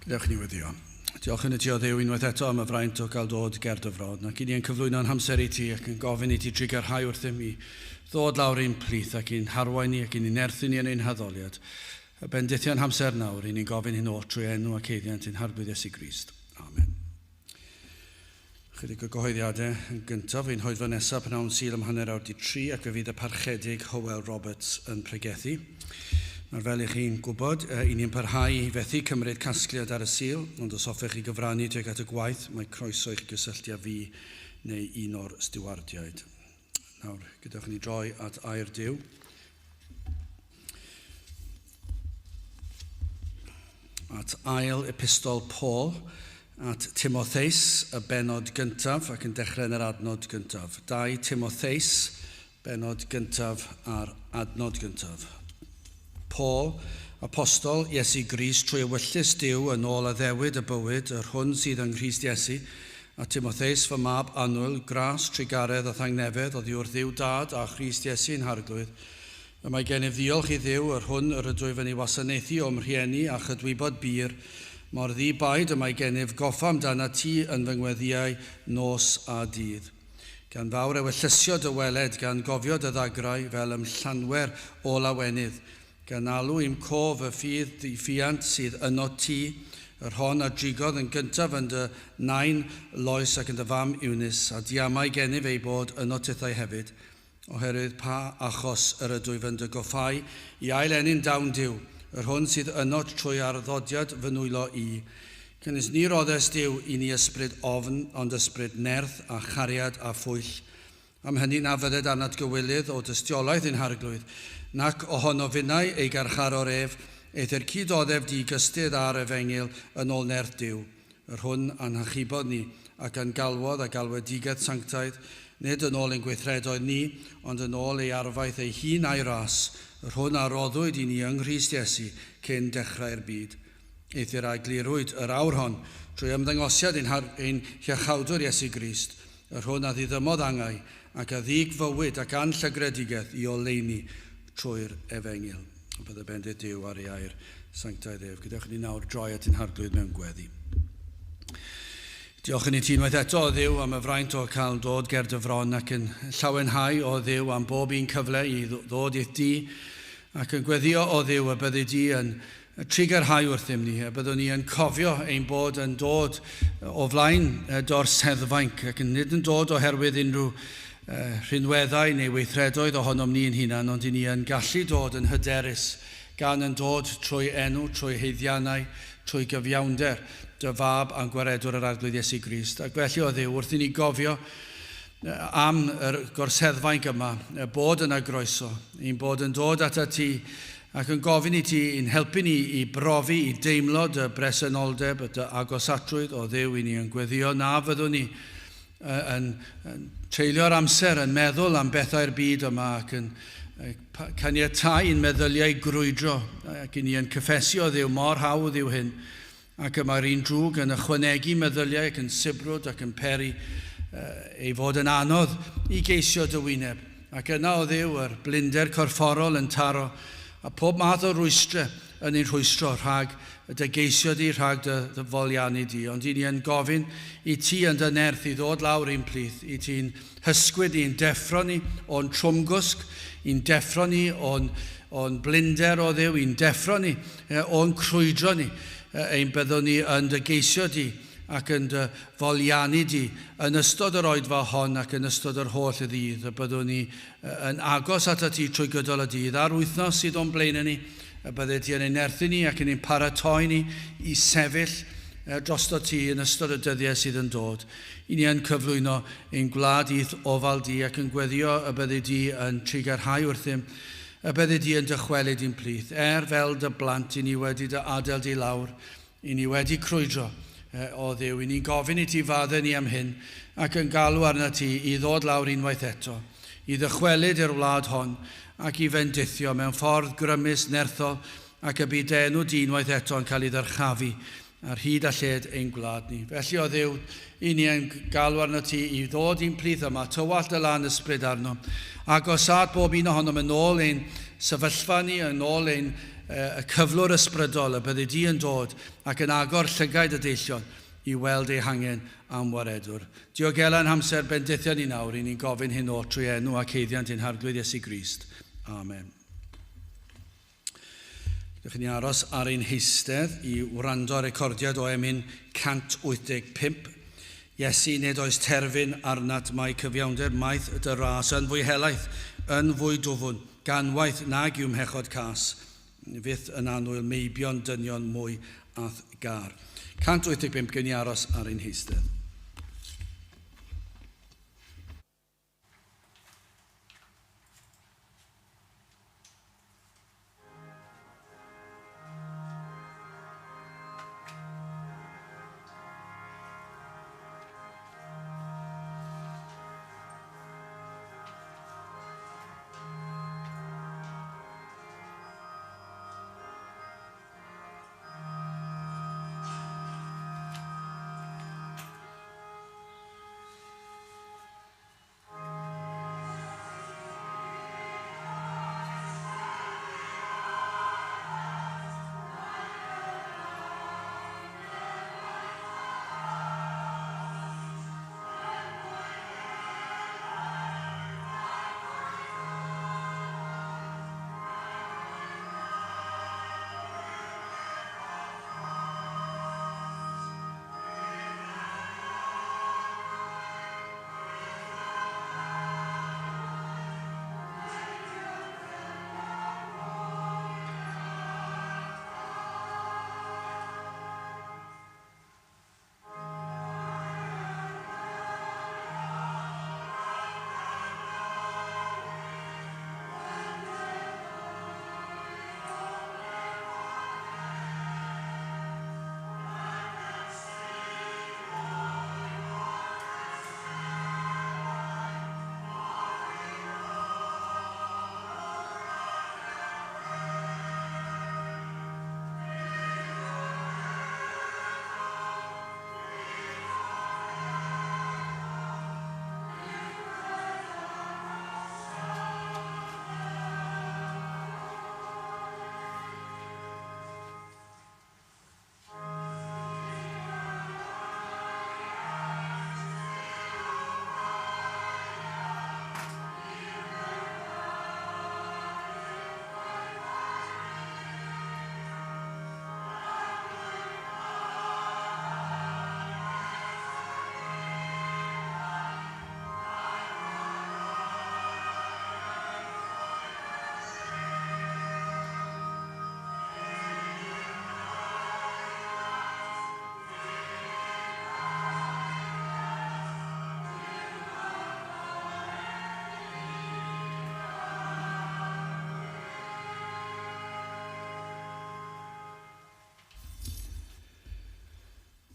Gadewch i ni weddio. Diolch yn y ti o Dduw unwaith eto am y fraint o gael dod ger dy fron, ac i ni yn cyflwyno'n hamser i ti ac yn gofyn i ti drugarhau wrthym i ddod lawr i'n plith ac i'n harwain ni ac i'n nerthu ni yn ein haddoliad. Y bendithion hamser nawr, i ni'n gofyn hyn oll trwy enw ac eiddiant ein Harglwydd Iesu Grist. Amen. Chydig o gyhoeddiadau yn gyntaf, ein hoedfa nesaf pnawn Sul am 3:30 ac fe fydd y Parchedig Hywel Roberts yn pregethu. Nawr fel i chi'n gwybod, i ni'n parhau i fethu cymryd casgliad ar y Sul, ond os hoffech chi gyfrannu tuag at y gwaith, mae croeso i chi gysylltu â fi neu un o'r stiwardiaid. Nawr, gadewch i ni droi at air Duw. At ail epistol Paul at Timotheus, y bennod gyntaf, ac yn dechrau yn yr adnod gyntaf. 2 Timotheus, bennod gyntaf a'r adnod gyntaf. Paul, apostol Iesu Grist trwy ewyllys Duw yn ôl addewid y bywyd, yr hwn sydd yng Nghrist Iesu, a Timotheus fy mab annwyl, gras, trugaredd a thangnefedd oddi wrth Dduw Dad a Christ Iesu'n Harglwydd. Y mae gennyf ddiolch i Dduw, yr hwn yr ydwyf yn ei wasanaethu o'm rhieni a chydwybod bur, mor ddi-baid y mae gennyf goffa amdanat ti yn fy ngweddïau nos a dydd. Gan fawr ewyllysio dy weled, gan gofio dy ddagrau fel ym llanwer o lawenydd, gan alw i'm cof y ffydd ddifiant sydd ynot ti, yr hon a drigodd yn gyntaf yn dy nain Lois ac yn dy fam Eunice, a diamau gennyf ei bod ynot tithau hefyd, oherwydd pa achos yr ydwyf yn dy goffau i ail ennyn dawn Duw, yr hwn sydd ynot trwy arddodiad fy nwylo i. Canys ni roddes Duw i ni ysbryd ofn, ond ysbryd nerth a chariad a phwyll. Am hynny na fydded arnat gywilydd o dystiolaeth ein Harglwydd, nac ohono finnau ei garcharor ef, eithr cyd-oddef di gystudd â'r efengyl yn ôl nerth Duw, yr hwn a'n hachubodd ni, ac a'n galwodd â galwedigaeth sanctaidd, nid yn ôl ein gweithredoedd ni, ond yn ôl ei arfaeth ei hun a'i ras, yr hwn a roddwyd i ni yng Nghrist Iesu cyn dechrau'r byd. Eithr a eglurwyd yr awr hon trwy ymddangosiad ein, ein Hiachawdwr Iesu Grist, yr hwn a ddiddymodd angau, ac a ddug fywyd ac anllygredigaeth i oleuni trwy'r efengyl. Bydde bendith Duw ar ei air sanctaidd ef. Gadewch i ni nawr droi at ein Harglwydd mewn gweddi. Diolch yn i ti unwaith eto, o Dduw, am y fraint o cael dod ger dy fron ac yn llawenhau, o Dduw, am bob un cyfle i ddod i'th di ac yn gweddio, o Dduw, y byddi di yn trugarhau wrthym ni, y byddwn ni yn cofio ein bod yn dod o flaen dor seddfainc ac nid yn dod oherwydd unrhyw rhinweddau neu weithredoedd ohonom ni'n hunan, ond i ni yn gallu dod yn hyderus, gan yn dod trwy enw, trwy haeddiannau, trwy gyfiawnder dy Fab a'n Gwaredwr yr Arglwydd Iesu Grist. Ac felly, o Dduw, wrth i ni gofio am yr gorseddfainc yma, bod yna groeso, ein bod yn dod atat ti ac yn gofyn i ti i'n helpu ni i brofi, i deimlo dy bresenoldeb, dy agosatrwydd, o Dduw, i ni yn gweddio na fyddwn ni yn, yn treulio'r amser yn meddwl am bethau'r byd yma ac yn caniatáu i'n meddyliau grwydro ac i ni yn cyffesu o Dduw mor hawdd yw hyn ac y mae'r un drwg yn ychwanegu meddyliau ac yn sibrwd ac yn peri ei fod yn anodd i geisio dy wyneb. Ac yna o Dduw yr blinder corfforol yn taro a pob math o rwystrau yn ein rhwystro rhag dy geisio di, rhag dy foliannu di. Ond i ni yn gofyn i ti yn dy nerth i ddod lawr i'n plith, i ti'n hysgwyd ni'n deffro ni o'n trwmgwsg, i'n deffro ni o'n, o'n blinder o Dduw, i'n deffro ni o'n crwydro ni, ein byddwn ni yn dy geisio di ac yn dy foliannu di yn ystod yr oedfa hon ac yn ystod yr holl ddydd, y byddwn ni yn agos atat ti trwy gydol y dydd, a'r wythnos sydd o'n blaenau ni, y bydde ti yn ein nerthu ni ac yn ein paratoi ni i sefyll drosto ti yn ystod y dyddiau sydd yn dod. I ni yn cyflwyno ein gwlad i'th ofal di ac yn gweddio y byddi di yn trugarhau wrthym, y byddi di yn dychwelyd i'n plith, er fel dy blant i ni wedi dy adael di lawr, i ni wedi crwydro, o Dduw, i ni'n gofyn i ti faddau ni am hyn ac yn galw arnat ti i ddod lawr unwaith eto, i ddychwelyd i'r wlad hon ac i fendithio mewn ffordd grymus, nerthol, ac y bydd dy enw di unwaith eto yn cael ei ddyrchafu ar hyd a lled ein gwlad ni. Felly, o Dduw, i ni yn galw arnat ti i ddod i'n plith yma, tywallt dy lân ysbryd arno, agosâd bob un ohonom yn ôl ein sefyllfa ni, yn ôl ein y cyflwr ysbrydol y byddi di yn dod ac yn agor llygaid y deillion i weld eu hangen am waredwr. Diogela ein hamser bendithio ni nawr, i ni'n gofyn hyn oll trwy enw ac haeddiant ein Harglwydd Iesu Grist. Amen. Dewch i ni aros ar ein heistedd i wrando ar recordiad o emyn 185. Iesu, nid oes terfyn arnat mae cyfiawnder maith dy ras yn fwy helaeth, yn fwy dwfwn, ganwaith nag yw mhechod cas, fyth yn annwyl meibion dynion mwy a'th gar. 185, gewn ni aros ar ein heistedd.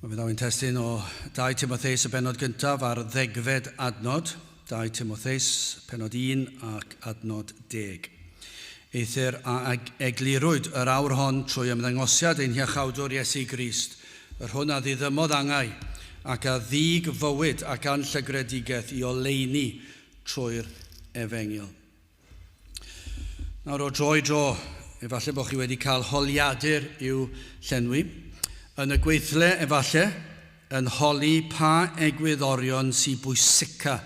Mae fe ddaw'n testun o 2 Timotheus y bennod gyntaf ar ddegfed adnod, 2 Timotheus pennod 1 ac adnod 10. Eithr a eglurwyd yr awr hon trwy ymddangosiad ein hiachawdwr Iesu Grist, yr hwn a ddiddymodd angau ac a ddig fywyd ac anllygredigaeth i oleuni trwy'r efengyl. Nawr o dro i dro, efallai bod chi wedi cael holiadur i'w llenwi. Yn y gweithle, efallai, yn holi pa egwyddorion sy'n bwysica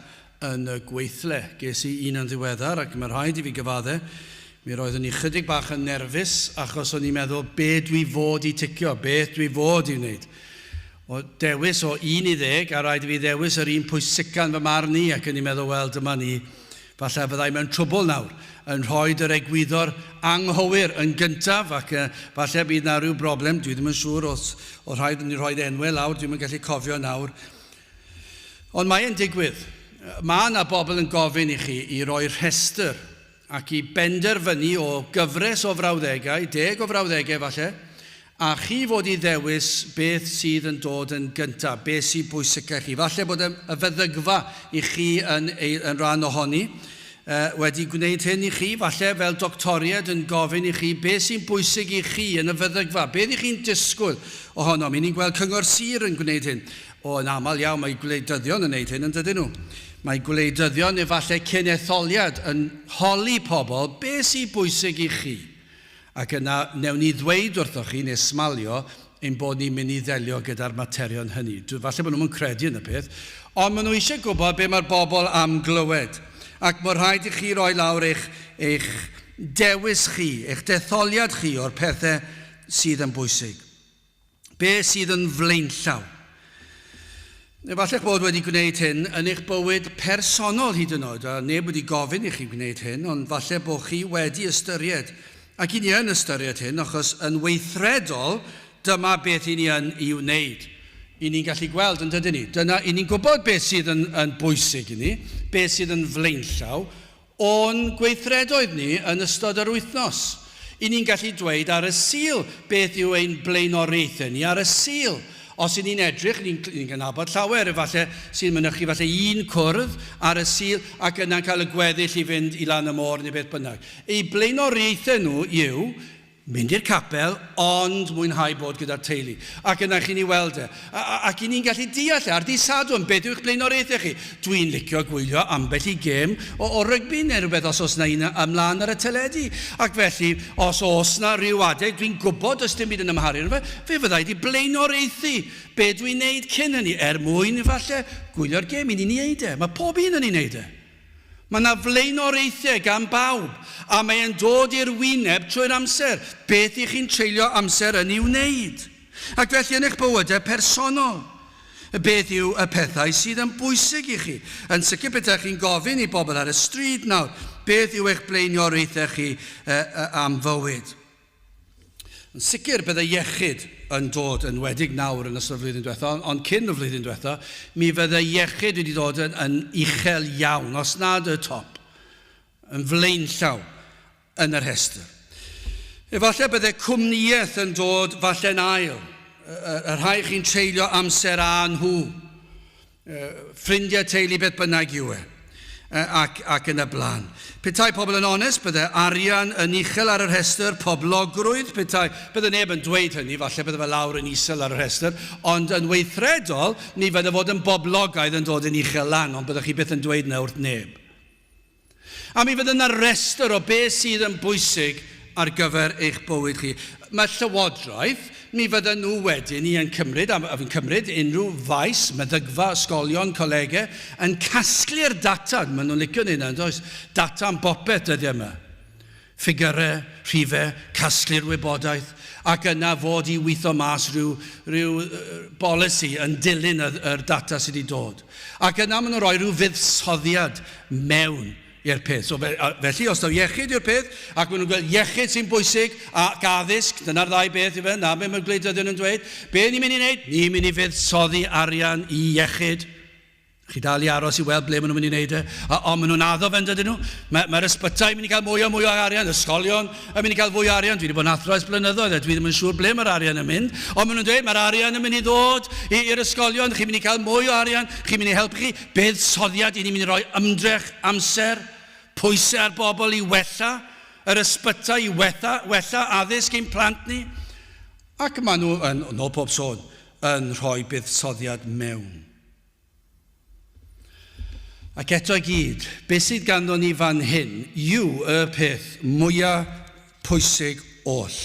yn y gweithle. Ges i un yn ddiweddar ac mae rhaid i fi gyfadde, mi roeddwn i chydig bach yn nerfus achos o'n i'n meddwl be dwi fod i ticio, beth dwi fod i wneud. O dewis o 1 i 10, a rhaid i fi ddewis yr un pwysica yn fy marn i, ac o'n i'n meddwl, wel, dyma ni, falle fyddai mewn trwbl nawr, yn rhoi yr egwyddor anghywir yn gyntaf, ac falle bydd na rhyw broblem, dwi ddim yn siŵr os o rhaid i ni rhoi enwau lawr, dwi'm yn gallu cofio nawr. Ond mae'n digwydd. Mae yna bobl yn gofyn i chi i roi rhestr ac i benderfynu o gyfres o frawddegau, 10 o frawddegau falle, a chi fod i ddewis beth sydd yn dod yn gyntaf, beth sy'n bwysica chi. Falle bod y feddygfa i chi yn, ei, yn rhan ohoni, wedi gwneud hyn i chi, falle fel doctoriaid yn gofyn i chi beth sy'n bwysig i chi yn y feddygfa, beth i chi'n disgwyl ohonom. I ni'n gweld Cyngor Sir yn gwneud hyn. O, yn aml iawn mae gwleidyddion yn gwneud hyn, yn dydyn nhw? Mae gwleidyddion efallai cyn etholiad yn holi pobl beth sy'n bwysig i chi. Ac yna, newn ni ddweud wrthoch chi, neu smalio, ein bod ni'n mynd i ddelio gyda'r materion hynny. Falle bod nhw'n credu yn y peth, ond maen nhw eisiau gwybod be mae'r bobl am glywed. Ac mae rhaid i chi roi lawr eich, eich dewis chi, eich detholiad chi o'r pethau sydd yn bwysig. Be sydd yn flaenllaw? Efallai'ch bod wedi gwneud hyn yn eich bywyd personol hyd yn oed, a neb wedi gofyn i chi gwneud hyn, ond falle bod chi wedi ystyried, ac i ni yn ystyried hyn, achos yn weithredol, dyma beth i ni yn ei wneud. I ni'n gallu gweld, yn dydyn ni? Dyna, i ni'n gwybod beth sydd yn, yn bwysig i ni, beth sydd yn flaenllaw, o'n gweithredoedd ni yn ystod yr wythnos. I ni'n gallu dweud ar y Sul beth yw ein blaenoriaethau ni ar y Sul. Os i ni'n edrych, ni'n ni gynabod llawer efallai sy'n mynychu falle un cwrdd ar y Sul ac yna'n cael y gweddill i fynd i lan y môr neu beth bynnag. Eu blaenoriaethau nhw yw Mynd i'r capel, ond mwynhau bod gyda'r teulu. Ac yna chi'n ei weld e. A, a, ac i ni'n gallu deall e. Ar ddydd Sadwrn, beth yw'ch blaenoriaethau chi? Dwi'n licio gwylio ambell i gêm o, o rygbi neu rhywbeth os oes na un ymlaen ar y teledu. Ac felly, os oes na rhyw adeg, dwi'n gwybod does dim byd yn ymharu arno fe, fe fydda i wedi blaenoriaethu be dwi'n neud cyn hynny, er mwyn, efallai, gwylio'r gêm. I ni'n ei wneud e. Mae pob un yn ei wneud e. Mae yna flaenoriaethau gan bawb, a mae e'n dod i'r wyneb trwy'r amser. Beth i chi'n treulio amser yn ei wneud? Ac felly yn eich bywydau personol, beth yw y pethau sydd yn bwysig i chi? Yn sicr petai chi'n gofyn i bobl ar y stryd nawr, beth yw eich blaenoriaethau chi am fywyd? Yn sicr, bydde iechyd yn dod, yn wedig nawr yn ystod y flwyddyn diwetha, ond cyn y flwyddyn diwetha, mi fydde iechyd wedi dod yn, yn uchel iawn, os nad y top, yn flaenllaw yn y rhestr. Efallai bydde cwmnïaeth yn dod falle'n ail, y, y rhai chi'n treulio amser â nhw, ffrindiau, teulu, beth bynnag yw e, ac, ac yn y blaen. Petai pobl yn onest, bydde arian yn uchel ar y rhestr, poblogrwydd, petai, bydde neb yn dweud hynny, falle bydde fe lawr yn isel ar y rhestr, ond yn weithredol, mi fydde fod yn boblogaidd yn dod yn uchel lan, ond byddwch chi byth yn dweud yna wrth neb. A mi fydd yna restr o beth sydd yn bwysig ar gyfer eich bywyd chi. Mae llywodraeth, mi fydden nhw wedyn i yn cymryd, a fi'n cymryd unrhyw faes, meddygfa, ysgolion, colegau, yn casglu'r data, maen nhw'n licio neud 'na, yn does? Data am bopeth dyddiau yma. Ffigyrau, rhifau, casglu'r wybodaeth, ac yna fod i weithio mas rhyw, rhyw bolisi yn dilyn y, yr data sydd wedi dod. Ac yna maen nhw'n rhoi rhyw fuddsoddiad mewn i'r peth. So, fe, felly, os daw iechyd yw'r peth, ac maen nhw'n gweld iechyd sy'n bwysig, ac addysg, dyna'r ddau beth i fe, na be mae'r gwleidyddion yn dweud, be ni'n mynd i wneud? Ni'n mynd i fuddsoddi arian i iechyd. Chi dal i aros i weld ble maen nhw'n mynd i wneud e. A, ond maen nhw'n addo fe'n dydyn nhw. Mae'r mae ysbytai yn mynd i gael mwy a mwy o arian, ysgolion yn mynd i gael fwy o arian. Dwi wedi bod yn athro ers blynyddoedd a dwi ddim yn siŵr ble mae'r arian yn mynd. Ond maen nhw'n dweud mae'r arian yn mynd i ddod i'r ysgolion, chi'n mynd i cael mwy o arian, chi'n mynd i helpu chi. Buddsoddiad, i ni'n mynd i roi ymdrech, amser, pwysau ar bobl i wella yr ysbytai, i wella, wella addysg ein plant ni. Ac maen nhw, yn, yn ôl pob sôn, yn rhoi buddsoddiad mewn. Ac eto i gyd, beth sydd ganddo ni fan hyn yw y peth mwyaf pwysig oll.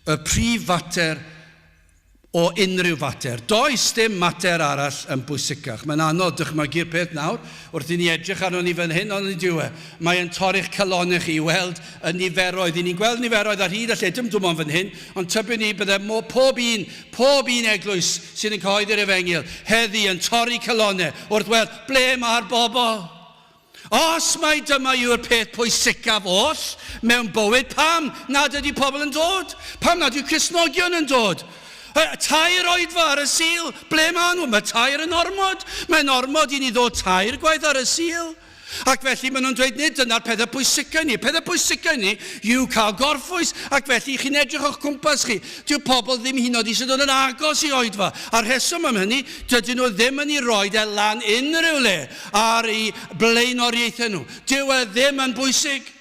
Y prif fater o unrhyw fater. Does dim mater arall yn bwysicach. Mae'n anodd dychmygu'r peth nawr wrth i ni edrych arno ni fan hyn, ond nid yw e. Mae'n torri'ch calonnau chi i weld y niferoedd. I ni'n gweld niferoedd ar hyd a lled, dim dim ond fan hyn, ond tybiwn ni bydde pob un Pob un eglwys sydd yn cyhoeddi'r Efengyl heddi yn torri calonnau wrth weld ble mae'r bobl. Os mai dyma yw'r peth pwysicaf oll mewn bywyd, pam nad ydy pobl yn dod? Pam nad yw Cristnogion yn dod? Tair oedfa ar y Sul, ble maen nhw? Mae tair yn ormod. Mae'n ormod i ni ddod tair gwaith ar y Sul. Ac felly maen nhw'n dweud nid dyna'r pethau pwysica i ni. Pethau pwysica i ni yw cael gorffwys. Ac felly chi'n edrych o'ch cwmpas chi. Dyw pobl ddim hyd yn oed eisiau dod yn agos i oedfa. A'r rheswm am hynny, dydyn nhw ddim yn ei roed e lan unrhyw le ar eu blaenoriaethau nhw. Dyw e ddim yn bwysig.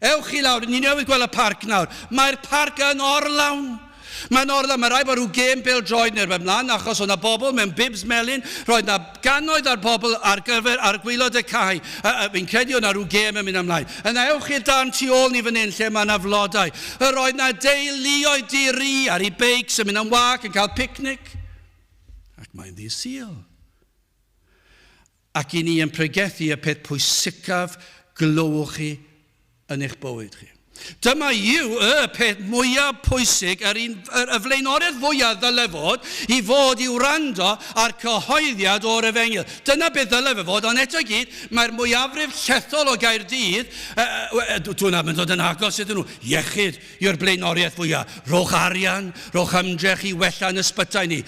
Ewch i lawr, ni newydd gweld y parc nawr. Mae'r parc yn orlawn. Mae'n orlawn, mae rhaid bod rhyw gêm bêl-droed neu rhywbeth mlaen, achos o'na bobl mewn bibs melyn, roedd na gannoedd ar bobl ar gyfer ar gwaelod y cae. Fi'n credu o'na rhyw gêm yn mynd ymlaen. Yna ewch i'r darn tu ôl ni fan hyn lle mae yna flodau. Yr oedd na deuluoedd di-ri ar eu beics yn mynd am wâc yn cael picnic. Ac mae'n ddydd Sul. Ac i ni yn pregethu y peth pwysicaf glywch chi yn eich bywyd chi. Dyma yw y peth mwyaf pwysig, yr un, yr, y flaenoriaeth fwyaf ddyle fod, i fod i wrando ar cyhoeddiad o'r efengyl. Dyna beth ddyle fe fod, ond eto i gyd, mae'r mwyafrif llethol o Gaerdydd, dwi'n am yn dod yn agos iddyn nhw, iechyd yw'r blaenoriaeth fwyaf. Rhowch arian, rhowch ymdrech i wella yn ysbytai ni.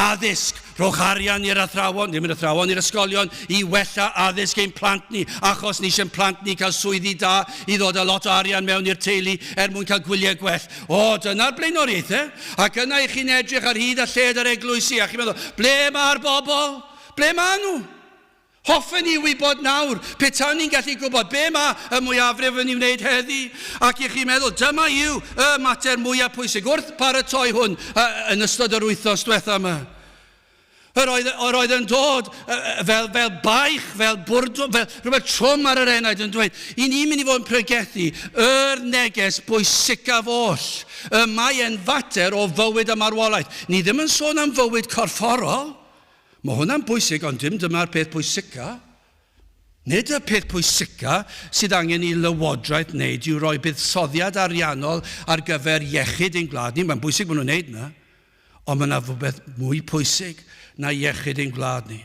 Addysg, Rhowch arian i'r athrawon, ddim yr athrawon, i'r ysgolion, i wella addysg ein plant ni, achos ni eisiau'n plant ni cael swyddi da i ddod â lot o arian mewn i'r teulu er mwyn cael gwyliau gwell. O, dyna'r blaenoriaethau. Ac yna i chi'n edrych ar hyd a lled yr eglwysi, a chi'n meddwl, ble mae'r bobl? Ble maen nhw? Hoffen ni wybod nawr, petawn ni'n gallu gwybod be mae y mwyafrif yn ei wneud heddi, ac i chi'n meddwl, dyma yw y mater mwyaf pwysig wrth paratoi hwn yn ystod yr wythnos diwetha yma. Yr oedd, yr oedd yn dod fel, fel baich, fel bwrdwn, fel rhywbeth trwm ar yr enaid yn dweud, i ni'n mynd i fod yn pregethu yr neges bwysicaf oll. Y mae e'n fater o fywyd a marwolaeth. Ni ddim yn sôn am fywyd corfforol. Mae hwnna'n bwysig, ond dim dyma'r peth pwysica. Nid y peth pwysica sydd angen i lywodraeth wneud yw rhoi buddsoddiad ariannol ar gyfer iechyd ein gwlad ni. Mae'n bwysig bod nhw'n wneud yna, ond mae yna rhywbeth mwy pwysig na iechyd ein gwlad ni.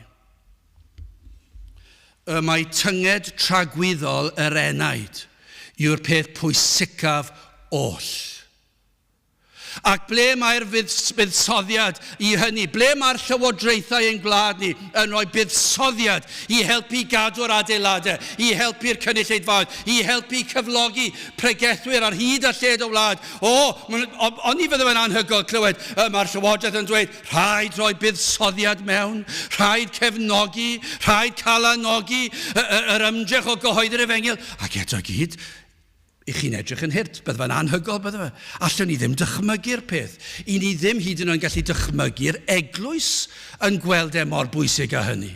Y mae tynged tragwyddol yr enaid yw'r peth pwysicaf oll. Ac ble mae'r buddsoddiad i hynny? Ble mae'r llywodraethau ein gwlad ni yn rhoi buddsoddiad i helpu gadw'r adeiladau, i helpu'r cynulleidfaoedd, i helpu cyflogi pregethwyr ar hyd a lled y wlad? O, oni fydde fe'n anhygoel clywed y mae'r llywodraeth yn dweud, rhaid rhoi buddsoddiad mewn, rhaid cefnogi, rhaid calanogi yr ymdrech o gyhoeddi'r efengyl, ac eto gyd, I chi'n edrych yn hurt, bydde fe'n anhygoel, bydde fe? Allwn ni ddim dychmygu'r peth. I ni ddim hyd yn oed yn gallu dychmygu'r eglwys yn gweld e mor bwysig â hynny.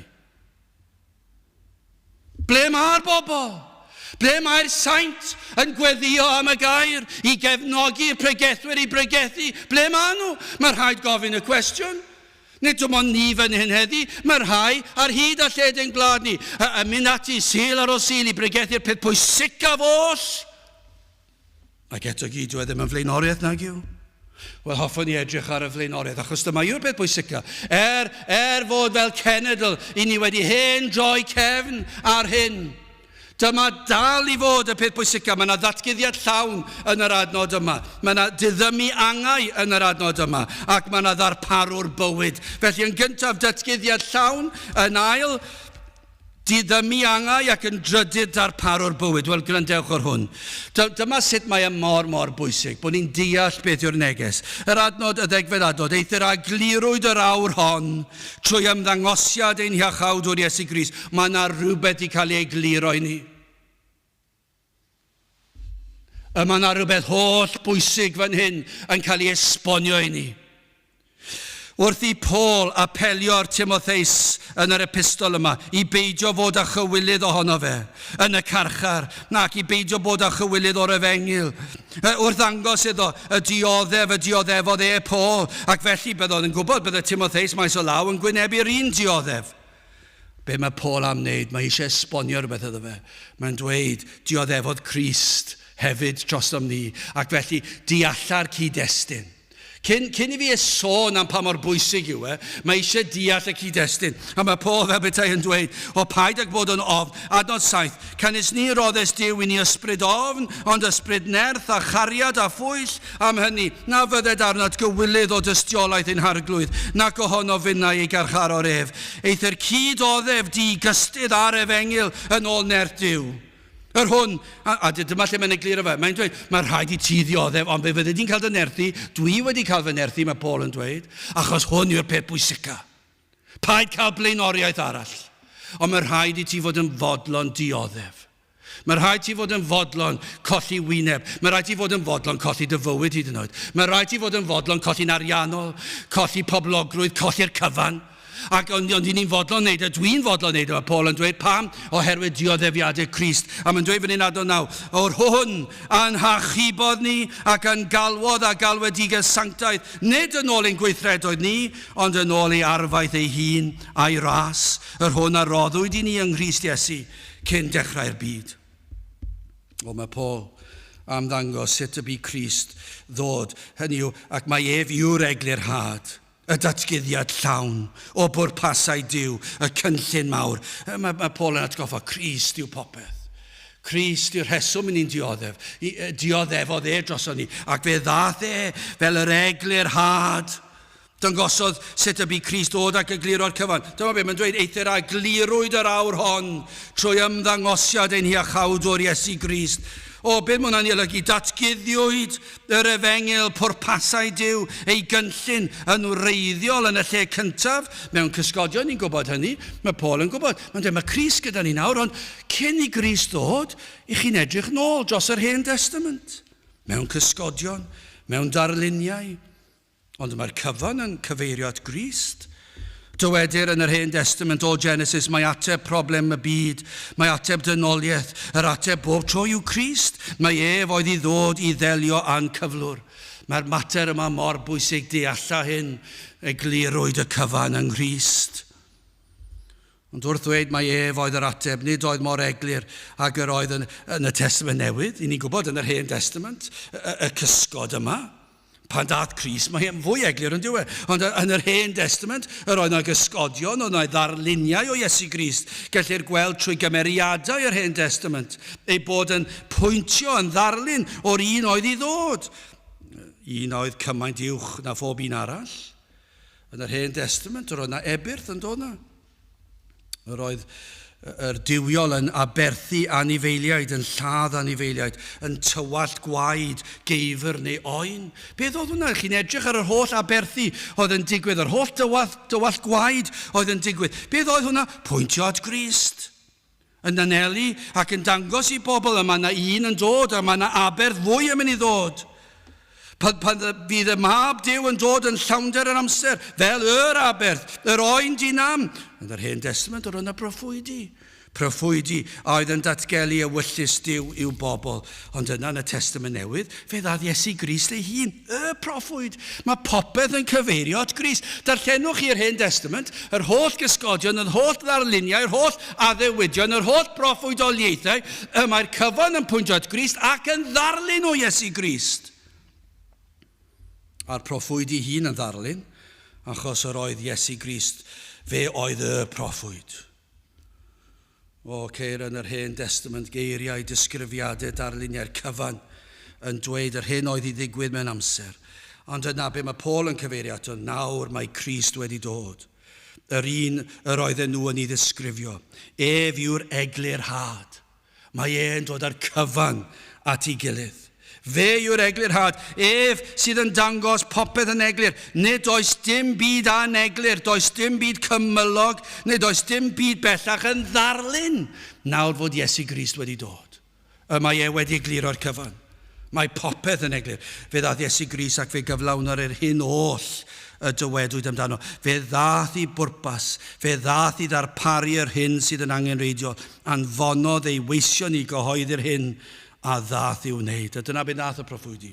Ble mae'r bobl? Ble mae'r saint yn gweddio am y gair i gefnogi'r pregethwyr i bregethu? Ble maen nhw? Mae rhaid gofyn y cwestiwn. Nid dim ond ni fan hyn heddi, mae rhai ar hyd a lled ein gwlad ni yn mynd ati Sul ar ôl Sul i bregethu'r peth pwysicaf oll. Ac eto gyd, dyw e ddim yn flaenoriaeth nag yw? Wel, hoffwn i edrych ar y flaenoriaeth, achos dyma yw'r peth pwysica. Er, er fod fel cenedl, i ni wedi hen droi cefn ar hyn. Dyma dal i fod y peth pwysicaf. Mae yna ddatguddiad llawn yn yr adnod yma. Mae yna diddymu angau yn yr adnod yma. Ac mae yna ddarparwr bywyd. Felly yn gyntaf, datguddiad llawn. Yn ail, diddymu angau ac yn drydydd darparwr bywyd. Wel, gwrandewch ar hwn. Dyma sut mae e mor, mor bwysig, bod ni'n deall beth yw'r neges. Yr adnod, y ddegfed adnod, eithr a glirwyd yr awr hon Trwy ymddangosiad ein Hiachawdwr Iesu Grist, mae yna rhywbeth wedi cael ei egluro i ni. Y mae yna rhywbeth holl bwysig fan hyn yn cael ei esbonio i ni. Wrth i Paul apelio ar Timotheus yn yr epistol yma i beidio fod â chywilydd ohono fe yn y carchar, nac i beidio bod â chywilydd o'r efengyl, Wrth ddangos iddo y dioddef y dioddefodd e, Paul, ac felly byddodd yn gwybod bydde Timotheus maes o law yn gwynebu'r un dioddef. Be mae Paul am wneud? Mae eisiau esbonio rhywbeth iddo fe. Mae'n dweud, dioddefodd Crist hefyd drosom ni, ac felly dealla'r cyd-destun. Cyn, cyn i fi sôn am pa mor bwysig yw e, mae eisiau deall y cyd-destun. A mae Paul fel petai yn dweud, o paid ag bod yn ofn, adnod 7, canys ni roddes Duw i ni ysbryd ofn, ond ysbryd nerth a chariad a phwyll, am hynny, na fydded arnat gywilydd o dystiolaeth ein harglwydd, nac ohono finnau ei garcharor ef. Eithr cyd oddef di gystudd a'r efengyl yn ôl nerth Duw. Yr hwn, a, a dyma lle mae'n egluro fe, mae'n dweud, mae rhaid i ti ddioddef, ond fe fyddi di'n cael dy nerthu, dwi wedi cael fy nerthu, mae Paul yn dweud, achos hwn yw'r peth pwysica. Paid cael blaenoriaeth arall, ond mae rhaid i ti fod yn fodlon dioddef. Mae rhaid ti fod yn fodlon colli wyneb. Mae rhaid ti fod yn fodlon colli dy fywyd hyd yn oed. Mae rhaid ti fod yn fodlon colli'n ariannol, colli poblogrwydd, colli'r cyfan. Ac ond, ond ni'n fodlon wneud e, dwi'n fodlon wneud e, mae Paul yn dweud, pam? Oherwydd dioddefiadau Crist. A mae'n dweud fan hyn adnod 9, o'r hwn a'n hachubodd ni ac yn galwodd a galwedigaeth sanctaidd, nid yn ôl ein gweithredoedd ni, ond yn ôl ei arfaeth ei hun a'i ras, yr hwn a roddwyd i ni yng Nghrist Iesu cyn dechrau'r byd. O, mae Paul am ddangos sut y bu Crist ddod, hynny yw, ac mae ef yw'r eglurhad, y datguddiad llawn o bwrpasau Duw, y cynllun mawr. Mae, mae Paul yn atgoffa, Crist yw popeth. Crist yw'r rheswm i ni'n dioddef. Dioddefodd e droson ni, ac fe ddaeth e fel yr eglurhad. Dangosodd sut y bu Crist ddod ac egluro'r cyfan. Dyma beth mae'n dweud, eithr a glirwyd yr awr hon trwy ymddangosiad ein Hiachawdwr Iesu Grist. O, beth mae hwnna'n ei olygu? Datguddiwyd yr efengyl, pwrpasau Duw, ei gynllun yn wreiddiol yn y lle cyntaf mewn cysgodion, ni'n gwybod hynny, mae Paul yn gwybod. Mae'n dweud, mae Crist gyda ni nawr, ond cyn i Grist ddod, i chi'n edrych nôl dros yr Hen Testament, mewn cysgodion, mewn darluniau, Ond mae'r cyfan yn cyfeirio at Grist. Dywedir yn yr Hen Destament o Genesis mae ateb problem y byd, mae ateb dynoliaeth, yr ateb bob tro yw Crist. Mae ef oedd i ddod i ddelio â'n cyflwr. Mae'r mater yma mor bwysig dealla hyn, eglurwyd y cyfan yng Nghrist. Ond wrth ddweud mai ef oedd yr ateb, nid oedd mor eglur ag yr oedd yn, yn y Testament Newydd. I ni'n gwybod yn yr Hen Testament, y, y cysgod yma. Pan dath Crist, mae e'n fwy eglur yn diwe. Ond yn yr Hen Testament, yr oedd yna gysgodion, oedd yna ddarluniau o Iesu Grist. Gellir gweld trwy gymeriadau yr Hen Testament, ei bod yn pwyntio yn ddarlun o'r un oedd i ddod. Un oedd cymaint uwch na phob un arall. Yn yr Hen Destament, yr oedd na ebyrth yn dod na. Yr oedd yr duwiol yn aberthu anifeiliaid, yn lladd anifeiliaid, yn tywallt gwaed, geifr neu oen. Beth oedd hwnna? Chi'n edrych ar yr holl aberthu oedd yn digwydd, yr holl dywallt, dywallt gwaed oedd yn digwydd. Beth oedd hwnna? Pwyntio at Grist. Yn anelu ac yn dangos i bobl y mae yna un yn dod a mae yna aberth fwy yn mynd i ddod. Pan, pan fydd y mab Duw yn dod yn llawnder yr amser, fel yr aberth, yr oen dinam. Yn yr Hen Testament, yr yna proffwydi. Proffwydi a oedd yn datgelu ewyllys Duw i'w bobl. Ond yna yn y Testament Newydd, fe ddaeth Iesu Grist ei hun, y proffwyd. Mae popeth yn cyfeirio at Grist. Darllenwch chi'r Hen Destament, yr holl gysgodion, yr holl ddarluniau, yr holl addewidion, yr holl broffwydoliaethau, y mae'r cyfan yn pwyntio at Grist ac yn ddarlun o Iesu Grist. A'r proffwyd ei hun yn ddarlun, achos yr oedd Iesu Grist, fe oedd y proffwyd. O, ceir yn yr Hen Destament geiriau, disgrifiadau, darluniau'r cyfan yn dweud yr hyn oedd i ddigwydd mewn amser. Ond yna be mae Paul yn cyfeirio ato, nawr mae Crist wedi dod. Yr un yr oedden nhw yn ei ddisgrifio. Ef yw'r eglurhad. Mae e'n dod â'r cyfan at ei gilydd. Fe yw'r eglurhad, ef sydd yn dangos popeth yn eglur. Nid oes dim byd aneglur, does dim byd cymylog, nid oes dim byd bellach yn ddarlun nawr fod Iesu Grist wedi dod. Y mae e wedi egluro'r cyfan. Mae popeth yn eglur. Fe ddaeth Iesu Grist ac fe gyflawnodd yr hyn oll y dywedwyd amdano. Fe ddaeth i bwrpas, fe ddaeth i ddarparu yr hyn sydd yn angenrheidiol. Anfonodd ei weision i gyhoeddi'r hyn a ddaeth i'w wneud. A dyna beth nath y proffwydi.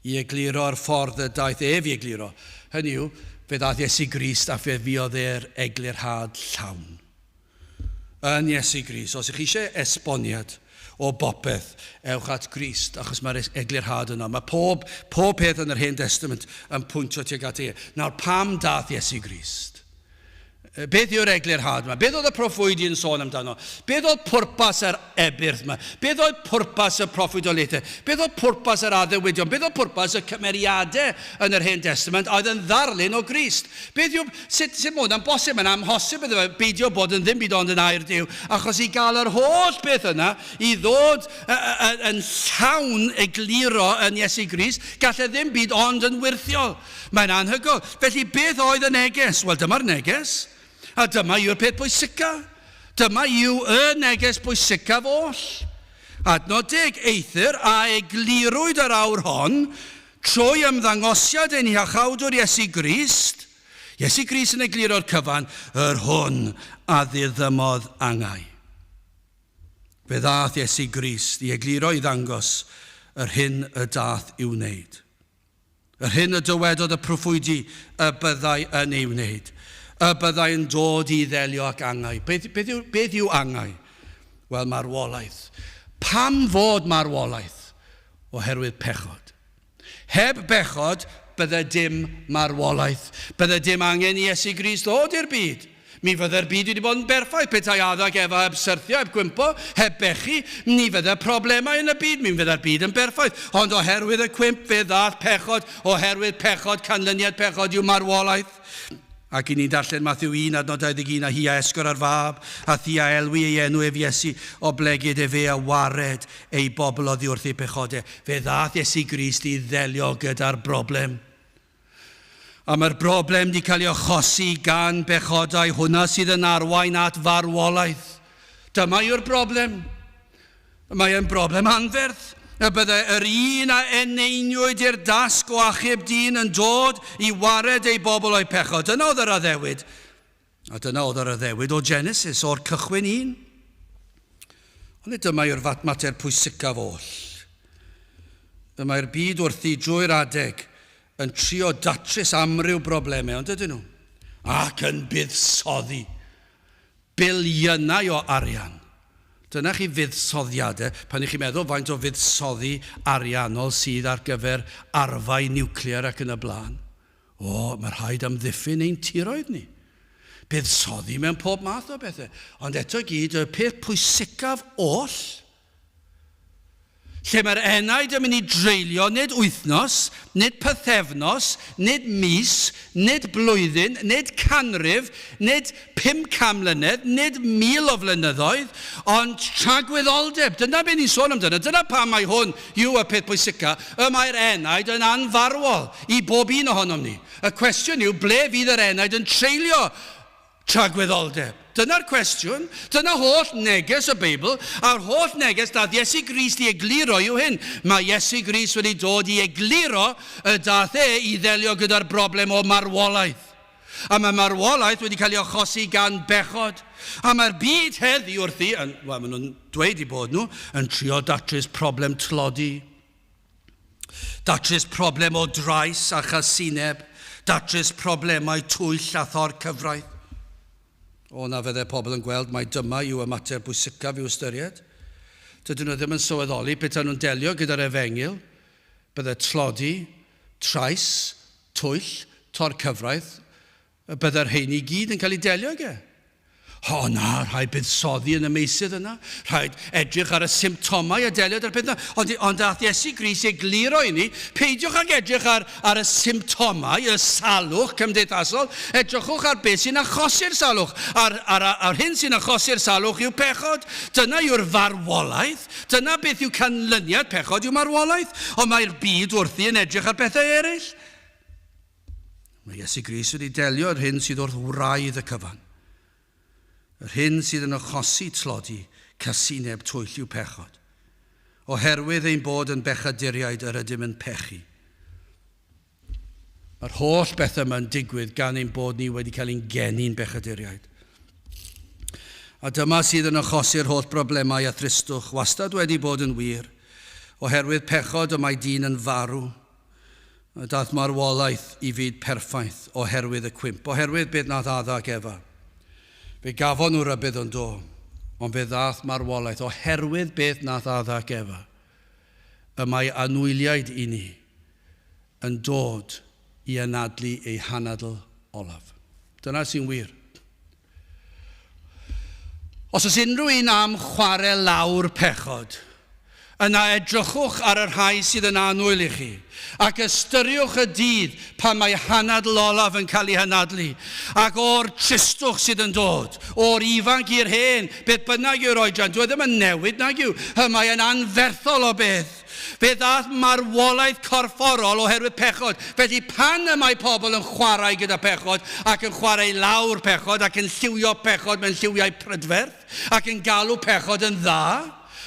I egluro'r ffordd y daeth ef i egluro. Hynny yw, fe ddaeth Iesu Grist a fe fuodd e'r eglurhad llawn. Yn Iesu Grist. Os ych chi eisiau esboniad o bopeth, ewch at Grist, achos mae'r eglurhad yno. Mae pob, pob peth yn yr Hen Testament yn pwyntio tuag at e. Nawr, pam dath Iesu Grist? Beth yw'r eglurhad yma? Beth oedd y proffwydi yn sôn amdano? Beth oedd pwrpas yr ebyrth yma? Beth oedd pwrpas y proffwydoliaethau? Beth oedd pwrpas yr addewidion? Beth oedd pwrpas y cymeriadau yn yr Hen Testament oedd yn ddarlun o Grist? Beth yw, sut, sut mae hwnna'n bosib? Mae'n amhosib iddo fe beidio bod yn ddim byd ond yn air Duw, achos i gael yr holl beth yna i ddod yn llawn egluro yn Iesu Grist, gallai ddim byd ond yn wyrthiol. Mae'n anhygoel. Felly, beth oedd y neges? Wel, dyma'r neges. A dyma yw'r peth pwysica. Dyma yw y neges bwysicaf oll. Adnod deg, Eithr a eglurwyd yr awr hon trwy ymddangosiad ein Hiachawdwr Iesu Grist, Iesu Grist yn egluro'r cyfan, yr hwn a ddiddymodd angau. Fe ddaeth Iesu Grist i egluro i ddangos yr hyn y daeth i'w wneud. Yr hyn y dywedodd y proffwydi y byddai yn ei wneud. Y byddai yn dod i ddelio ac angau. Beth, beth, yw, beth yw angau? Wel, marwolaeth. Pam fod marwolaeth? Oherwydd pechod. Heb bechod, bydde dim marwolaeth. Bydde dim angen i Iesu Grist ddod i'r byd. Mi fydde'r byd wedi bod yn berffaith petai Adda ac Efa heb syrthio, heb gwympo, heb bechu. Ni fydde problemau yn y byd, mi fydde'r byd yn berffaith. Ond oherwydd y cwymp fe ddaeth pechod, oherwydd pechod, canlyniad pechod yw marwolaeth. Ac i ni'n darllen Mathew 1, adnod 21, a hi a esgor ar fab, a thi a elwi ei enw ef Iesu, oblegid efe a wared ei bobl oddi wrth eu pechodau. Fe ddaeth Iesu Grist i ddelio gyda'r broblem. A mae'r broblem wedi cael ei achosi gan bechodau, hwnna sydd yn arwain at farwolaeth. Dyma yw'r broblem. Mae e'n broblem anferth. Y bydde yr un a eneiniwyd i'r dasg o achub dyn yn dod i wared ei bobl o'i pechod. Dyna oedd yr addewid. A dyna oedd yr addewid o Genesis, o'r cychwyn un. Ond nid dyma yw'r mater pwysicaf oll. Y mae'r byd wrthi drwy'r adeg yn trio datrys amryw broblemau, ond ydyn nhw? Ac yn buddsoddi biliynau o arian. Dyna chi fuddsoddiadau, pan i chi'n meddwl faint o fuddsoddi ariannol sydd ar gyfer arfau niwclear ac yn y blaen. O, mae rhaid amddiffyn ein tiroedd ni. Buddsoddi mewn pob math o bethau. Ond eto i gyd, y peth pwysicaf oll, lle mae'r enaid yn mynd i dreulio nid wythnos, nid pythefnos, nid mis, nid blwyddyn, nid canrif, nid 500 mlynedd, nid 1,000 o flynyddoedd, ond tragwyddoldeb. Dyna beth ni'n sôn amdano. Dyna pam mae hwn yw y peth pwysica. Y mae'r enaid yn anfarwol i bob un ohonom ni. Y cwestiwn yw, ble fydd yr enaid yn treulio tragwyddoldeb? Dyna'r cwestiwn. Dyna holl neges y Beibl, a'r holl neges dath Iesu Grist i egluro yw hyn. Mae Iesu Grist wedi dod i egluro y dath e i ddelio gyda'r broblem o marwolaeth. A mae marwolaeth wedi cael ei achosi gan bechod. A mae'r byd heddi wrthi, yn, wel, maen nhw'n dweud i bod nhw, yn trio datrys problem tlodi, datrys problem o drais a chasineb, datrys problemau twyll a thor cyfraith. O, na fydde pobl yn gweld mai dyma yw y mater bwysicaf i'w ystyried. Dydyn nhw ddim yn sylweddoli petai nhw'n delio gyda'r efengyl, bydde tlodi, trais, twyll, tor-cyfraith, y bydde'r rheiny i gyd yn cael eu delio ag e. O na, rhaid buddsoddi yn y meysydd yna, rhaid edrych ar y symptomau a delio gyda'r peth yna. Ond, ond dath Iesu Grist i egluro i ni, peidiwch ag edrych ar, ar y symptomau, y salwch cymdeithasol, edrychwch ar beth sy'n achosi'r salwch. A'r, ar, ar hyn sy'n achosi'r salwch yw pechod. Dyna yw'r farwolaeth. Dyna beth yw canlyniad pechod yw marwolaeth, ond mae'r byd wrthi yn edrych ar bethau eraill. Mae Iesu Grist wedi delio â'r hyn sydd wrth wraidd y cyfan. Yr hyn sydd yn achosi tlodi, casineb, twyll yw pechod. Oherwydd ein bod yn bechaduriaid yr ydym yn pechu. Mae'r holl bethau yma'n digwydd gan ein bod ni wedi cael ein geni'n bechaduriaid. A dyma sydd yn achosi'r holl broblemau a thristwch, wastad wedi bod yn wir. Oherwydd pechod y mae dyn yn farw. A daeth marwolaeth i fyd perffaith oherwydd y cwymp, oherwydd beth nath Adda ac Efa. Fe gafon nhw rybudd ond do, ond fe ddaeth marwolaeth oherwydd beth nath Adda ac Efa. Y mae anwyliaid i ni yn dod i anadlu eu hanadl olaf. Dyna sy'n wir. Os oes unrhyw un am chwarae lawr pechod, yna edrychwch ar y rhai sydd yn annwyl i chi, ac ystyriwch y dydd pan mae hanadl olaf yn cael ei hanadlu, ac o'r tristwch sydd yn dod, o'r ifanc i'r hen, beth bynnag yw'r oedran, dyw e ddim yn newid nag yw, y mae yn anferthol o beth. Fe ddaeth marwolaeth corfforol oherwydd pechod. Felly pan y mae pobl yn chwarae gyda pechod ac yn chwarae lawr pechod ac yn lliwio pechod mewn lliwiau prydferth ac yn galw pechod yn dda,